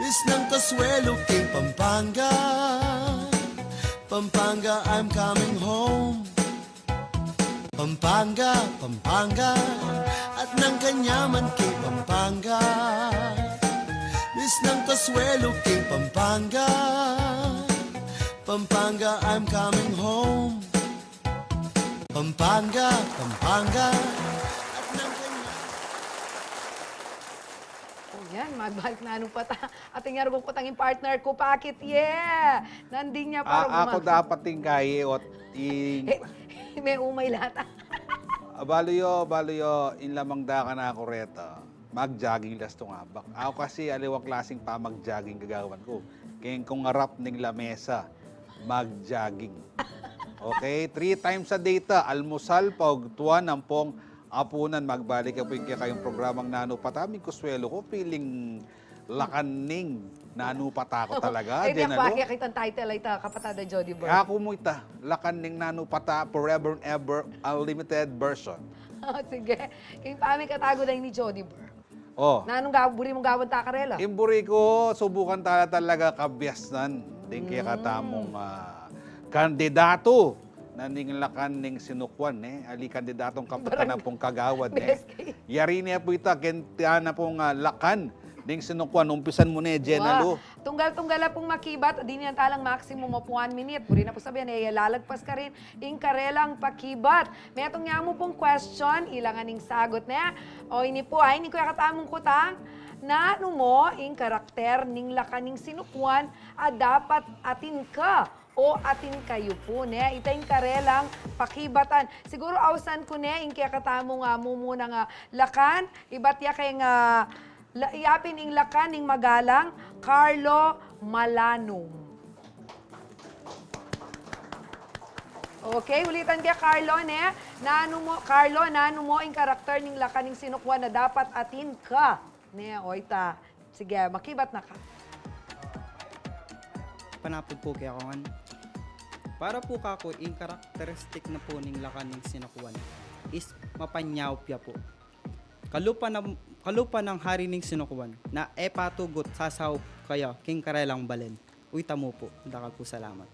Misnang kasuelu king Pampanga, Pampanga, I'm coming home. Pampanga, Pampanga, atin nang kanyaman king Pampanga. Misnang kasuelu king Pampanga, Pampanga, I'm coming home. Pampanga, Pampanga, atin nang kanyaman. O yan, magbalik na nanu pa ta. Atin ya, ruguk pa tang ing partner ku, pakit ye. Nandin ya pa. A, aku dapat ing kayi ot ing... Eh, me umay lata. A, balu yu, balu yu, ing lamang da kanaku reta, mag-jogging lastung abak. Aku kasi aliwang klasing pamag-jogging gagawan ku. Keng kung arap ning lamesa, mag-jogging. Okay, three times a day ta, almusal, paugtuan, ampong apunan. Magbalik ya pu ing kekayung programang Nanu pa ta. Ming kuswelu ku, piling Lakan ning Nanu pa ta ku talaga. Ay, den, aku, alo? Aki, akit ing title a ita, kapatad a Jody Burr. Aku mu ita, Lakan ning Nanu pa ta, Forever and Ever, Unlimited Version. O, sige. King pamikatagu da ini Jody Burr. O. Nanung ga-, buri mung gawan ta karela? Ing buri ku, subukan ta la talaga kabiasnan ding kekatamung, ah, kandidatu na ning Lakan ning Sinukuan, e. Ali kandidatong kapatad na pung kagawad, e. Yari ne pu ita, keng tiyan na pung, ah, Lakan ning sinukuan. Umpisan mu ne, Jenna Lou. Tunggal-tunggal la pung makibat, dinan tala ing maximum of one minute. Buri na pu sabian, e, lalagpas karin ing karelang pakibat. Metung ya mu pung question, ilangan ing sagut ne. O, ini pu, ay, ini ing kekatamung kutang. Nanu mo ing karakter ning lakan ning sinukuan a dapat atin ka o atin kayu pu, ne? Ita ing karelang pakibatan. Siguru ausan ku ne ing kekatamung, a, mumunang, a, lakan, ibat ya keng, a, la-, yapin ing lakan ning magalang, Carlo Malanum. Okay, ulitan ke, Carlo, ne? Nanu mo, Carlo, nanu mo ing karakter ning lakan ning sinukuan a dapat atin ka? Ne, o ita. Sige, makibat na ka. Panapud pu kekongan. Para pu kaku, ing karakteristik na pu ning lakan ning sinukuan is mapanyaup ya pu. Kalupa na, kalupa nang hari ning sinukuan, na e patugut sasaup kaya king karelang balen. Uy, tamu pu. Dakal pu salamat.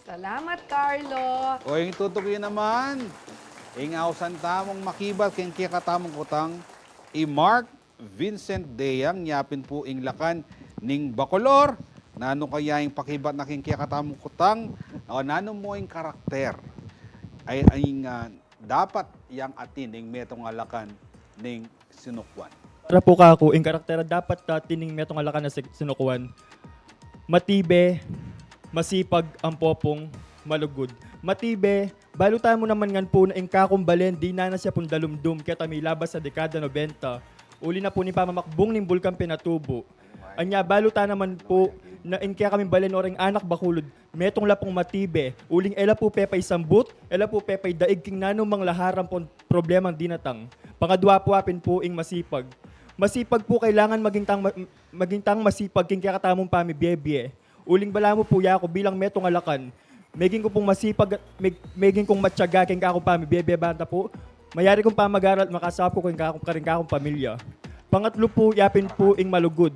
Salamat, Carlo. O, ing tutuki naman, ing ausan tamung makibat king kekatamung kutang, i Mark Vincent Deyang, yapin pu ing lakan ning Bacolor. Nanu kaya ing pakibat na king kekatamung kutang? O, nanu mo ing karakter ay, ay ing, a, dapat yang atin ing metung a lakan ning sinukuan? Para pu kaku, ing karakter a dapat atin ing metung a lakan a si-, sinukuan, matibe, masipag, ampo pung malugud. Matibe, balu tamu naman ngan pu na ing kakung balen, dinan na siya pung dalumdum, keta milabas a dekada nobenta. Uli na pu ning pamamakbung ning Bulkan Pinatubo. Anya balu ta naman pu na ing kekaming balen o ring anak bakulud, metung la pung matibe, uling e la pu pepaisambut, e la pu pepaidaig king nanumang laharan pung problemang dinatang. Pangadwa pu, apin pu ing masipag. Masipag pu, kailangan maging tang ma-, maging tang masipag king kekatamung pamibie-bie. Uling balamu pu, yaku bilang metung a lakan, meging ku pung masipag, meg-, meging kung matiyaga king kakung pamibie-bie banta pu mayari kung pamag-aral, makasaup ku king kakung, karing kakung pamilya. Pangatlu pu, yapin pu ing malugud.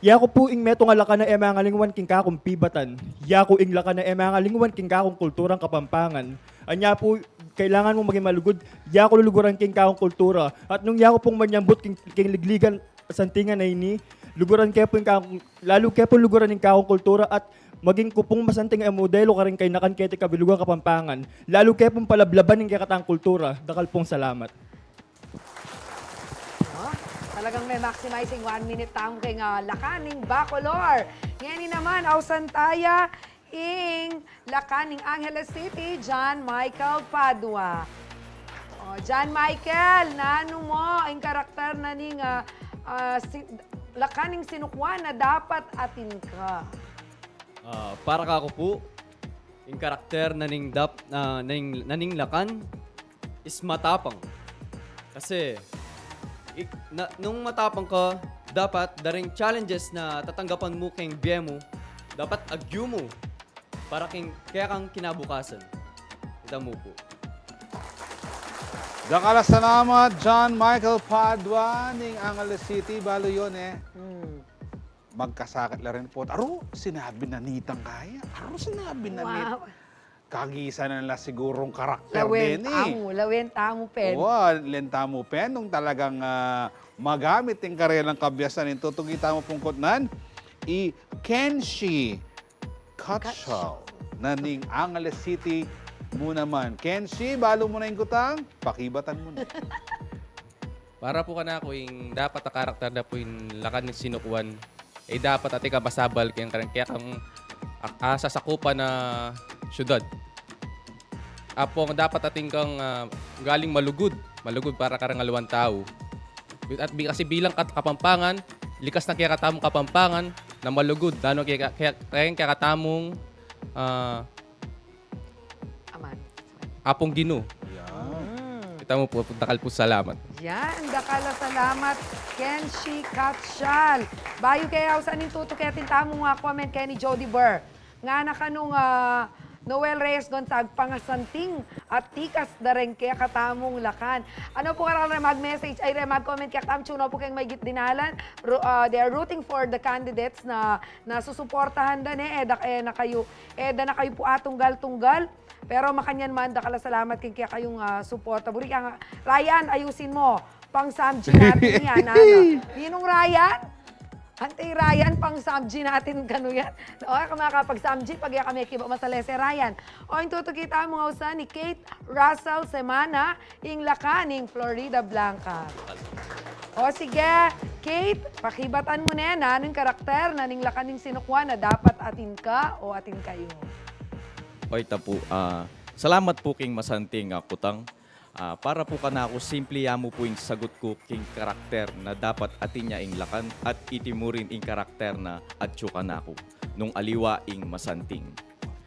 Yaku pu ing metung a lakan a e mangalingwan king kakung pibatan. Yaku ing lakan a e mangalingwan king kakung kulturang Kapampangan. Anya pu, kailangan mung maging malugud, yaku luluguran king kakung kultura. At nung yaku pung manyambut king, king ligligan santingan a ini, luguran ke pu ing kakung, lalu ke pung luguran ing kakung kultura at maging ku pung masanting a modelo karing kainakan keti kabilugan Kapampangan. Lalu ke pung palablaban ing kekatang kultura. Dakal pung salamat. O, talagang me-maximize ing one minute tamu keng, a, lakan ning Bacolor. Ngeni naman, ausan taya ing lakan ning Angeles City, John Michael Padua. O, John Michael, nanu mo ing karakter na ning, a, a, si-, lakan ning sinukuan a dapat atin ka? A, para kaku pu, ing karakter na ning dap-, a, na ning, na ning lakan is matapang. Kasi, ik-, na, nung matapang ka, dapat da ring challenges na tatanggapan mu keng bie mu, dapat agyu mu para keng kekang kinabukasan. Ita mu pu. Dakal a salamat, John Michael Padua ning Angeles City. Balu yu ne. Hmm. Magkasakit la rin pu. Aru, sinabi na nitang kaya. Aru, sinabi na nit-, wow. Kagisan na la sigurung karakter. Lawen deni. Tamu, lawen tamu pen. Wa, lawen tamu pen. Nung talagang, a, magamit ing karelang kabiasan, ing tutuki tamu pung kutnan, i Kenshi Katshal na ning Angeles City mu naman. Kenshi, balu mu na ing kutang, pakibatan mu na. Para pu kanaku, ing dapat a karakter da pu ing lakan ning sinukuan, e dapat atin kang masabal keng, keng kekang a-, a, sasakupan a syudad. Apo, dapat atin kang, a, ugaling malugud, malugud para kareng aliwang tau. At bi-, kasi bilang kat-, Kapampangan, likas na kekatamung Kapampangan na malugud, nanu keng, keng, keng kekatamung, a, Aman. Apung Ginu. Yan. Mm. Ita mu pu, dakal pu salamat. Yan, dakal a salamat, Kenshi Katshal. Bayu ke ausan ing tutuki, atin tamung, a, comment keni Jody Burr. Ngana kanung, a, Noel Reyes Gonzag, pangasanting at tikas da reng kekatamung lakan. Ano pu, karakal reng mag-message, ay, reng mag-comment kekatamu, tune pu keng maigit dinalan. Ru-, a, they are rooting for the candidates na, na susuportahan da ne, e da, e na kayu, e da na kayu pu atunggal-tunggal. Pero makanyan man, dakal a salamat keng kekayung, a, suporta. Buri kang, Ryan, ayusin mo. Pang Sam G natin yan, ano? Ninung Ryan? Ante, Ryan, pang-samji natin kanu yan. O, kung makapag-samji, pag-iya kami kiba masalese, Ryan. O, ing tutuki tamung ausan i Kate Russell Semana, ing lakan ning Florida Blanca. O, sige, Kate, pakibatan mu ne, nanu ing karakter na ning lakan ning sinukwan na dapat atin ka o atin kayu? Oy, ta pu, ah, salamat pu king masanting a kutang. Ah, para pu kanaku, simple ya mu pu ing sagut ku king karakter na dapat atin ya ing lakan at iti mu rin ing karakter na atyu kanaku nung aliwa ing masanting.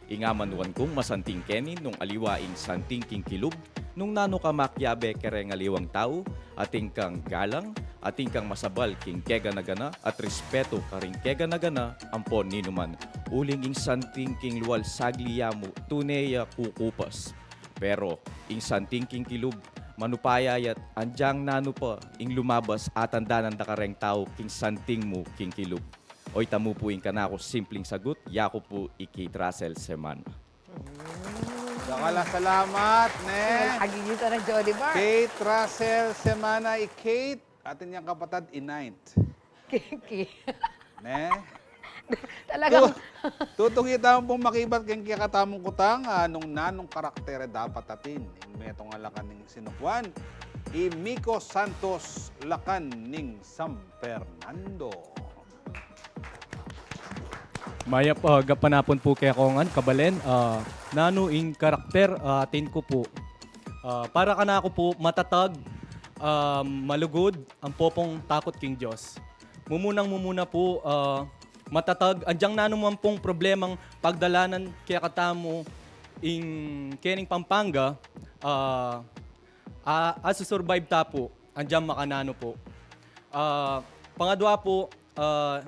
Ing amanuan kung masanting keni nung aliwa ing santing king kilub, nung nanu ka makiabe kareng aliwang tau, atin kang galang, atin kang masabal king kegana-gana at respetu karing kegana-gana ampo ninuman. Uling ing santing king lual sagli ya mu, tune ya kukupas. Pero ing santing king kilub, manupaya ya't anjang nanu pa ing lumabas, atandanan da kareng tau king santing mu king kilub. Oy, ta mu pu ing kanaku simpleng sagut, yaku pu i Kate Russell Semana. Dakal a salamat, ne? Agigitan ng Jody Bar. Kate Russell Semana, i Kate, atin yang kapatad, i Ninth. Kiki. Ne? Talagang Tu-, tutuki tamu pung makibat king kekatamung kutang, ah, nung nanung karakter e dapat atin ing metung a lakan ning sinukwan, i Miko Santos, lakan ning San Fernando. Mayap, ah, gapanapun pu kekongan, kabalen, ah, nanu ing karakter, ah, atin ku pu. Ah, para kanaku pu, matatag, ah, malugud, ampo pung takut king Dios. Mumunang mumuna pu, ah, matatag, anjang nanu man pung problemang pagdalanan kekatamu ing kening Pampanga, ah, a, asusurvive ta pu, anjang makananu pu. Ah, pangadwa pu, ah,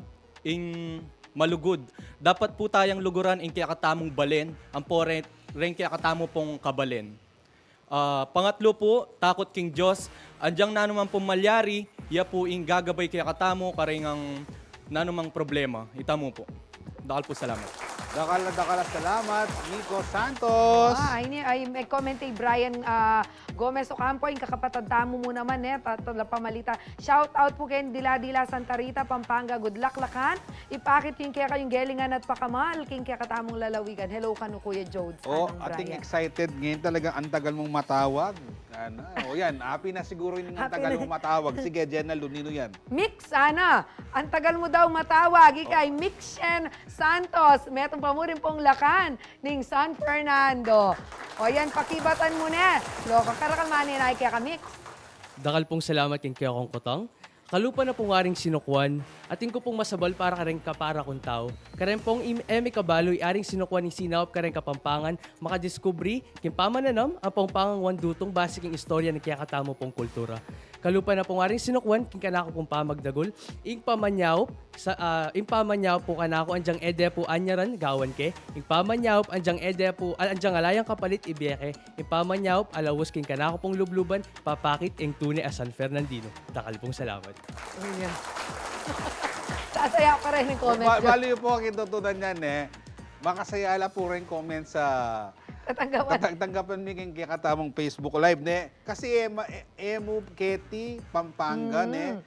ing malugud. Dapat pu tayang luguran ing kekatamung balen, ampo re-, reng kekatamu pung kabalen. Ah, pangatlu pu, takut king Dios. Anjang nanu man pung malyari, ya pu ing gagabay kekatamu kareng nanumang problema. Ita mu pu. Dakal pu salamat. Dakal, dakal a salamat, Miko Santos. Ah, ini, ay, may comment kay Brian, ah, Gomez Ocampo, ing kakapatad tamu mu naman, e, ta-, tala pamalita. Shout out pu ken Dila-Dila, Santa Rita, Pampanga. Good luck, lakan. Ipakit yu ing kekayung gelingan at pakamal king kekatamung lalawigan. Hello kanu Kuya Jodes. O, anang ating Brian. Excited ngayon talaga. Antagal mung matawag. Ana, o yan, happy na siguru ing antagal mung matawag. Sige, Jenna Lu, ninu yan? Mix, ana. Antagal mu daw matawag. Ika i Mix Shen Santos. Metung pa mu rin pung lakan ning San Fernando. O yan, pakibatan mu ne. Loka karakal, mane na i keka Mix. Dakal pung salamat king kekong kutang. Kalupa na pung aring sinukwan, atin ku pung masabal para kareng kapara kung tau. Kareng pung im-, e mi kabalu i aring sinukwan ing sinaup kareng Kapampangan, makadiskubri king pamananam ampong pangangwan dutung base king istorya ning kekatamu pung kultura. Kalupa na pung aring sinukwan king kanaku pung pamagdagul, ing pamanyaup, sa, ah, ing pamanyaup pu kanaku anjang e de pu anyaran gawan ke, ing pamanyaup anjang e de pu, ah, anjang ala yang kapalit ibie ke, ing pamanyaup alaus king kanaku pung lubluban, papakit ing tune a San Fernandino. Dakal pung salamat. Ayan. Sasaya pa rin ing comment. Ba-, bali pu, king tutunan niyan, e. Makasaya la pu ring comment sa tatanggapan. Tatang-, tanggapan mi king kekatamung Facebook Live, ne? Kasi e ma-, e, e mu keti Pampanga, ne? Mm.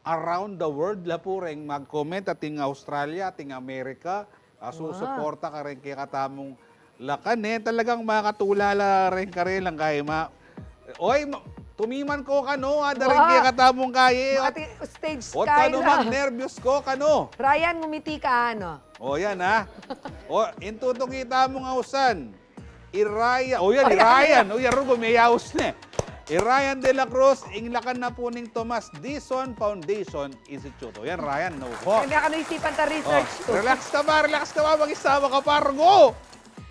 Around the world la pu reng mag-comment, ating Australia, ating America, a, susuporta kareng kekatamung lakan, e. Talagang makatulala reng karelang kayma. Oy, ma-, tumiman ko kanu, a, da reng kekatamung kaye. Ati stage sky la. Ot kanu man, nerbyos ko kanu. Ryan, ngumiti ka, ano? O, yan, ha? O, ing tutuki tamung ausan. I Ryan, o yan, i Ryan. O yan, rugo, may yaus ne. I Ryan de la Cruz, ing lakan na pu ning Tomas Dizon Foundation Institute. O yan, Ryan, no ho. Hindi ka naisipan ta research to. Relax ka ba, relax ka ba, mag-isawa ka pa, rugo.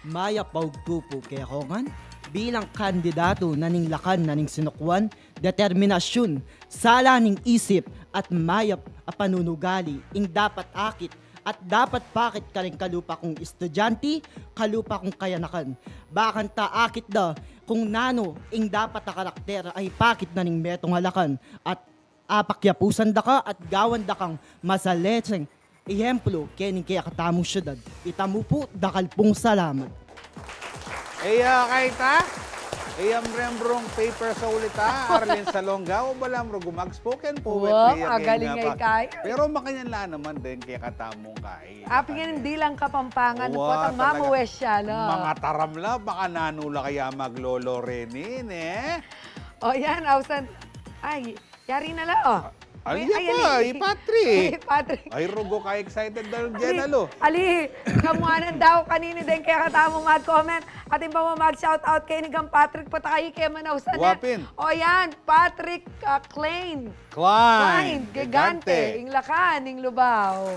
Mayap a ugtu pu kekongan, bilang kandidatu na ning lakan na ning sinukwan, determinasyun, sala ning isip, at mayap a panunugali, ing dapat akit at dapat pakit kareng kalupa kung estudyante, kalupa kung kayanakan. Bakanta akit da kung nanu ing dapat a karakter a ipakit na ning metung a lakan at apakyapusan da ka at gawan da kang masaleseng ehemplu kening kekatamung syudad. Ita mu pu, dakal pung salamat. E ya kayta? Iyam rembrong paper sa ulita, Arlene Salonga, o bala rembrong mag-spoken poetry, Wow, agaling nga ikay. Pero makanyan la naman deng kekatamung kai. Apin nga hindi lang Kapampangan, Wa, potang talaga. Mamawes ya la. Mga taram la, baka nanu la kaya maglolo renin, eh? O yan, ausan. Ay, yari na la, o. Ah, ay, ay, pa, ali. I Patrick. Ay, Patrick. Ay, rugo ka excited dahil dyan, alo. Ali, kamuanan daw kanini deng kekatamung mag-comment. Atin pa mu mag-shoutout keni kang Patrick Patay, kaya manausan na. Wapin. O yan, Patrick, ah, Klein. Klein, Klein, Gigante, Gigante. Ing Lakan, ing Lubao.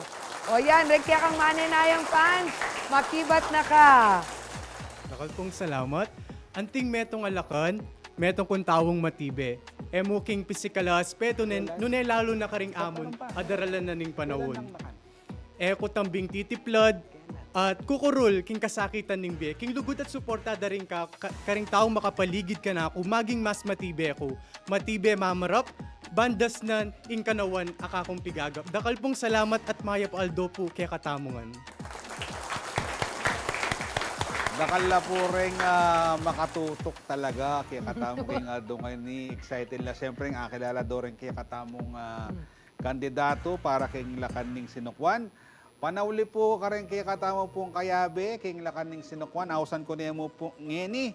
O yan, reng kekang manenayang fans, makibat na ka. Dakal pung salamat. Anting metung a lakan, metung kung taung matibe. E mu king pisikal a aspeto, nune, nune lalu na karing amun a daralan na ning panaun. E ku tambing titiplad at kukurul king kasakitan ning bie, king lugud at suporta da ring ka, ka, karing taung makapaligid kanaku, maging mas matibe ku, matibe mamarap, ban dasnan ing kanawan a kakung pigagap. Dakal pung salamat at mayap a aldo pu kekatamu ngan. Dakal la pu ring, ah, makatutuk talaga kekatamu king aldo ngeni. Excited la, siyempre, ing akilala do ring kekatamung, ah, kandidatu para king Lakan ning Sinukuan. Panauli pu karing kekatamu pung kayabe king Lakan ning Sinukuan. Ausan ku ne mu pu ngeni.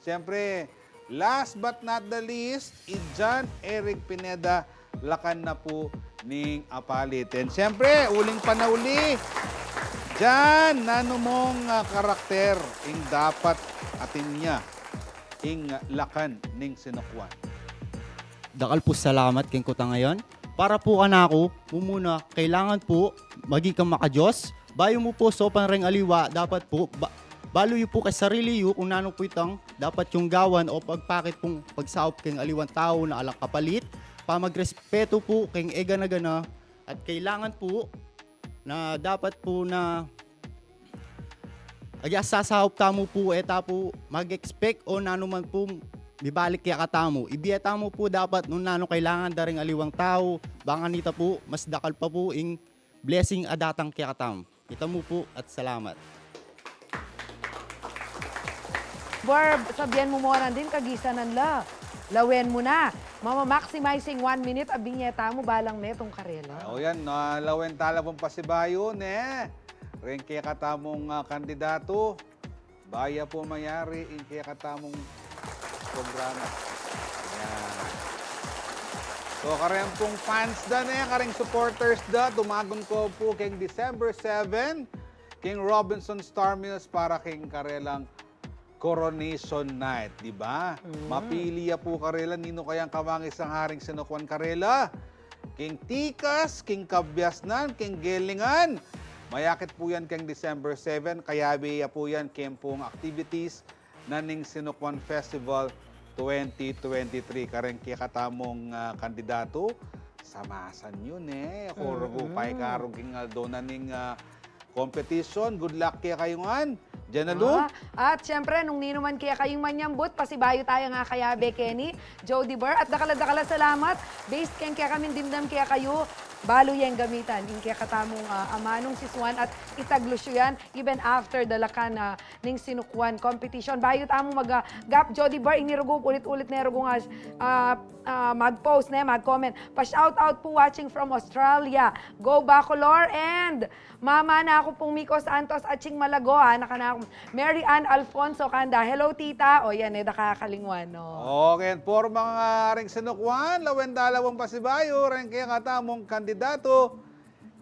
Siyempre, last but not the least, i John Eric Pineda, Lakan na pu ning Apalit. And siyempre, uling panauli, John, nanu mung, ah, karakter ing dapat atin ya king Lakan ning Sinukuan? Dakal pu salamat king kutang a yan. Para pu kanaku, mumuna, kailangan pu maging ka makadiyos. Bayu mu pu saupan reng aliwa, dapat pu, ba-, balu yu pu keng sarili yu kung nanu pu itang dapat yung gawan o pagpakit pung pagsaup keng aliwang tau na alang kapalit, pamagrespetu pu keng e gana-gana, at kailangan pu na dapat pu na agya sasaup tamu pu, e ta pu mag-expect o nanu man pu mibalik kekatamu. Ibie tamu pu dapat nung nanu kailangan da ring aliwang tau, bang kanita pu mas dakal pa pu ing blessing a datang kekatamu. Ita mu pu at salamat. Bor, sabian mu mu nandin kagisanan la. Lawen mu na. Mama-maximizing one minute a binie tamu balang metung karela. O yan, ah, lawen tala pung pasibayu, ne? Reng kekatamung, ah, kandidatu, baya pu mayari ing kekatamung programa. Yan. So, kareng pung fans da, ne, kareng supporters da, tumagun ko pu keng December seven, keng Robinson Star Mills para keng karelang Coronation Night, di ba? Mm. Mapili ya pu karela ninu kayang kamangisang haring sinukuan karela. King tikas, king kabiasnan, king gelingan. Mayakit pu yan keng December seven, kayabe ya pu yan keng pung activities na ning Sinukuan Festival twenty twenty-three. Kareng kekatamung, ah, kandidatu, samasan yu ne. Kuru pu, mm-mm, paikarung king aldo na ning, ah, competition. Good luck kekayu ngan. Janalu? Ah, at siyempre, nung ninu man kekayung manyambut, pasibayu taya nga kayabe keni, Jody Burr, at dakal a dakal a salamat, based keng kekaming dimdam kekayu, balu yeng gamitan ing kekatamung, ah, amanung sisuan at itaglusu yan, even after the Lakan, ah, ning Sinukuan competition. Bayu tamu mag, ah, gap, Jody Burr, ing nirugu, ulit-ulit ne rugu nga, ah, ah, mag-post ne, mag-comment. Pa-shoutout pu, watching from Australia. Go Bacolor and Mama naku pung Miko Santos at Ching Malago, ah, anak naku Mary Ann Alfonso Kanda. Hello, tita. O, yan, e da kakalingwan, no? Okay, porma ngan ring Sinukuan, lawen da la pung pasibayu reng kekatamung kandidatu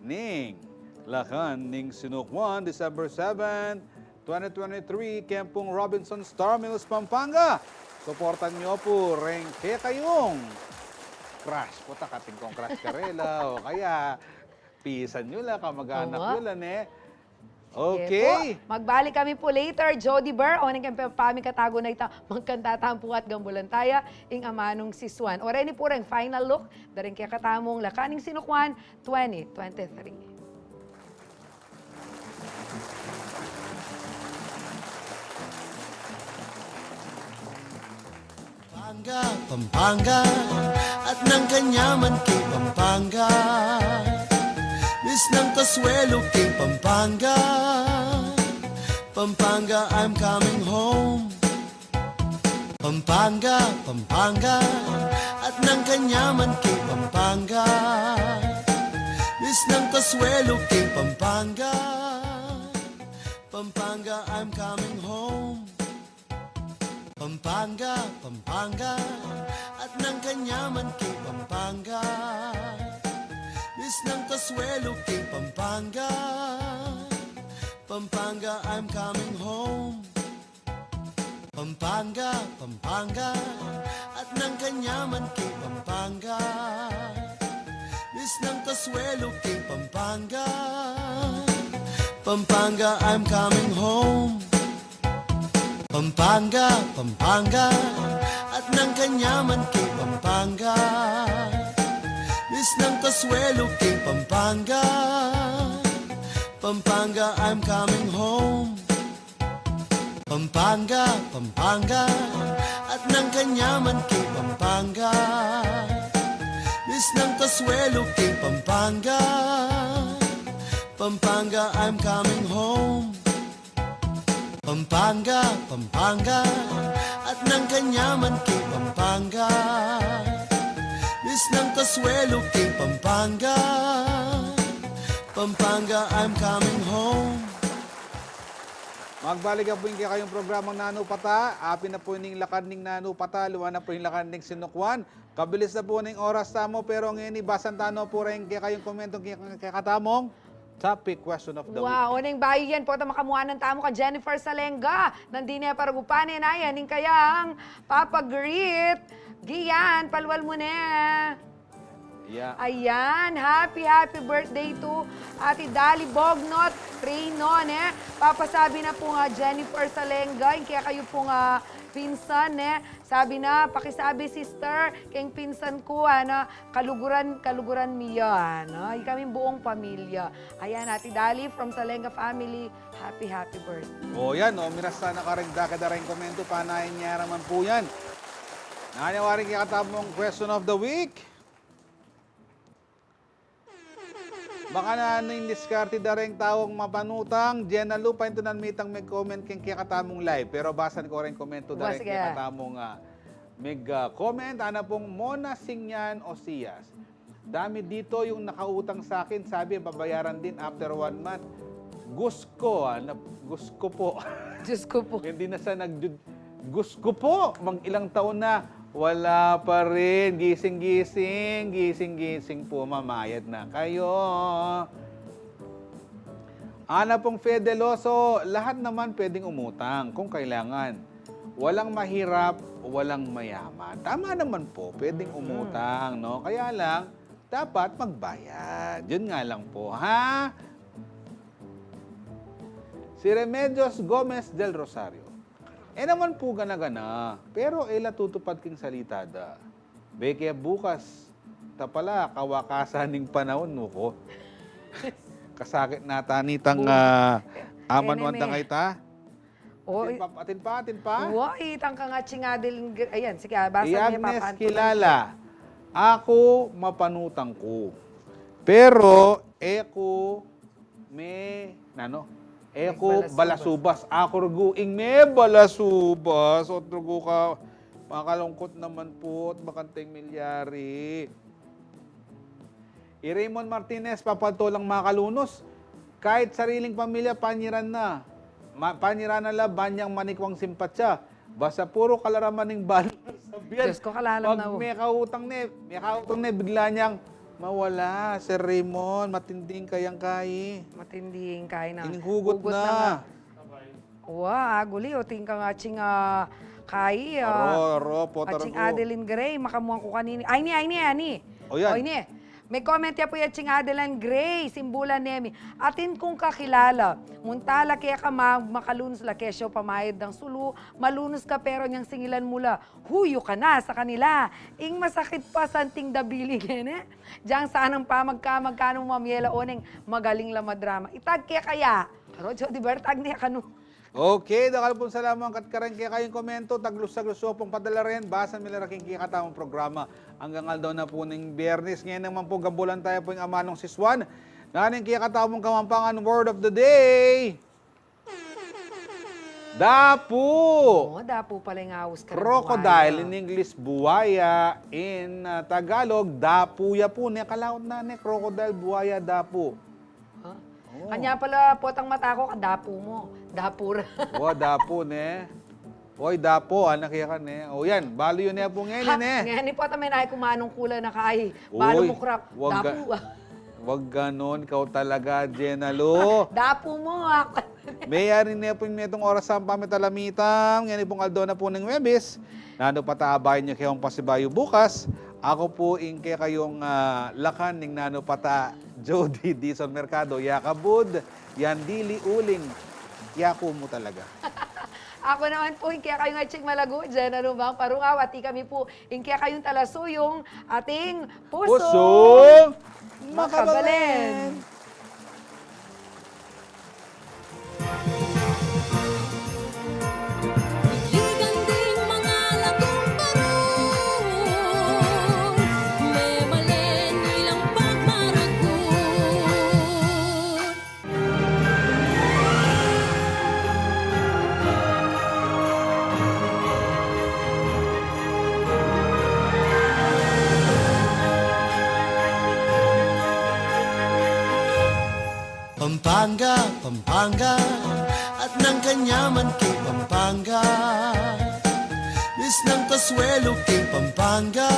ning Lakan ning Sinukuan, December seven, twenty twenty-three, keng pung Robinson Star Mills, Pampanga. Suportan yu pu reng kekayung crush. Puta, kating kung crush karela, o kaya pisan yu la, kamag-anak yu la, ne? Okay. Sige pu. Magbalik kami pu later, Jody Burr, o nang keng pamikatago na ita, mangkanta tamu pu at gambulan taya ing amanung sisuan. O reni pu reng final look da ring kekatamung Lakan ning Sinukuan twenty twenty-three. Pampanga, Pampanga, at nang kanyaman keng Pampanga. Miss nang kasuelu keng Pampanga. Pampanga, I'm coming home. Pampanga, Pampanga, at nang kanyaman king Pampanga. Miss ng kasuelo king Pampanga. Pampanga, I'm coming home. Pampanga, Pampanga, at nang kanyaman king Pampanga. Miss ng kasuelo king Pampanga. Pampanga, I'm coming home. Pampanga, Pampanga, at nang kanyaman king Pampanga. Miss ng kasuelo king Pampanga. Pampanga, I'm coming home. Pampanga, Pampanga, at nang kanyaman king Pampanga. Miss ng kasuelo king Pampanga. Pampanga, I'm coming home. Pampanga, Pampanga, at nang kanyaman king Pampanga. Miss ng kasuelo king Pampanga. Pampanga, I'm coming home. Pampanga, Pampanga, at nang kanyaman king Pampanga. Miss ng kasuelo king Pampanga. Pampanga, I'm coming home. Magbalik na pu ing kekayung programang Nanu pa ta. Apin na pu ning lakad ning Nanu pa ta, luwa na pu ing lakad ning Sinukuan. Kabilis na pu ning oras tamu, pero ngeni basan tanu pu reng kekayung komentong ke-, kekatamung topic, question of the week. Wow, oneng bayu yan pu at makamuanan tamu kang Jennifer Salenga. Nandin ne, paragupan ne nayan ing kayang papa-greet. Gian, palwal mu ne. Yeah. Ayan, happy, happy birthday to Ate Dali Bognot Reyno, ne? Papasabi na pu nga Jennifer Salenga, ing kekayu pung pinsan, ne? Sabi na, pakisabi, sister, keng pinsan ku, ana, kaluguran, kaluguran mi ya, ana. Ikaming buong pamilya. Ayan, Ate Dali from Salenga family, happy, happy birthday. O, yan, o, miras sana kareng dakal da reng komento, panayan ne ra man pu yan. Nanu ya reng kekatamung question of the week? Baka nanu ing diskarte da reng taung mapanutang, Jenna Lu, paintunan mi itang meg-comment keng kekatamung live. Pero basan ku reng komento da reng kekatamung, ah, meg-comment, ana pung Mona Singyan Osias. Dami dito yung nakautang sa akin, sabi babayaran din after one month. Gus ko, ah, na, Gus ko po. Diyos ko po. Hindi na sa nag-, Gus ko po, mag-ilang taon na, wala pa rin. Gising-gising, gising-gising po, mamayad na kayo. Ana pung Fedeloso, lahat naman pwedeng umutang kung kailangan. Walang mahirap, walang mayaman. Tama naman po, pwedeng umutang, no? Kaya lang, dapat magbayad. Yun nga lang po, ha? Si Remedios Gomez del Rosario. E naman pu gana-gana, pero e la tutupad king salita da. Beke bukas, ta pala, kawakasan ning panaun, nu ko. Kasakit na ta nitang, ah, aman wanda kay ta. O, atin pa, atin pa, atin pa. Wa, itang kang Atsing Adeline Gr-, ayan, sige, ah, basa niya, Agnes Kilala. Aku mapanutang ku. Pero, e ku me, nanu? E ku balasubas. Aku rugu ing me balasubas. Ot rugu ka, makalungkut naman pu, ot bakanteng milyari. I Raymond Martinez, papalto lang makalunus. Kahit sariling pamilya, panyiran na. Ma-, panyiran na la, banyang manikwang simpatya. Basta puro kalaraman ning balu. Sabian, Diyos ko, kalalam na, o. Pag mekautang ne, mekautang ne, bigla niyang mawala, Sir Raymond, matinding kayang kai. Matinding kai na. Inhugot na. Hugot na nga. Wa, aguli, o, tingkang atsing, ah, kai, ah, aro, aro, po, atsing Adeline Gray, makamuan ku kanini. Ay, ni, ay, ni, ay, ni. O, yan. O, ini. May comment ya pu ya, Ching Adeline Gray, simbulan nemi. Atin kung kakilala, munta la keka ma-, makalunus la kesyo pamayad dang sulu, malunus ka pero nyang singilan mu la, huyu ka na sa kanila. Ing masakit pa santing dabili ngeni. Dyang sanang pamagka-, magkanu mamye la oneng magaling la madrama. Itag keka ya. Aro, Jody Bertag ne kanu. Okay, dakal pung salamat kat kareng kekayung komento, taglus-taglus yu pung padala rin, basan mi la ra king kekatamung programa. Anggang aldaw na pu ning Biyernes, ngeni naman pu, gambulan taya pu ing amanung siswan. Nanu ing kekatamung Kapampangan word of the day? Dapu! O, dapu pala ing aus karing crocodile, buaya. In English, buaya. In, ah, Tagalog, dapu ya pu, ne? Kalaut na, ne? Crocodile, buaya, dapu. Ha? O. Kanya pala potang mata ku, kadapu mu. Dapu ra. O, dapu, ne? Oy, dapu, anak ya ka, ne? O, yan, balu yu ne pu ngeni, ne? Ngeni pota, me, nanu ku manung kula na kai. Balu mu, crap. Uy, wag ga-, dapu, ah. Wag ganon, ikaw talaga, Jenna Lou. Dapu mu, ah. Meyari ne pu ing metung oras a pamitala mi tamu, ngeni pung aldo na pu ning Huwebes. Nanu pa ta, abayan yu kekayung pasibayu bukas. Aku pu ing kekayung, ah, lakan ning nanu pa ta, Jody Dizon Mercado, ya ka bud, yan dili uling, yaku mu talaga. Aku naman pu ing kekayung atsing malagu, Jenna Lou Mang Parungaw, at ikami pu ing kekayung talasuyung, ating pusung makabalen. Diligan ding mga lagong barong, memalen ilang pagmaragut. Pampanga, Pampanga, at nang kanyaman king Pampanga. Misnang paswelo king Pampanga.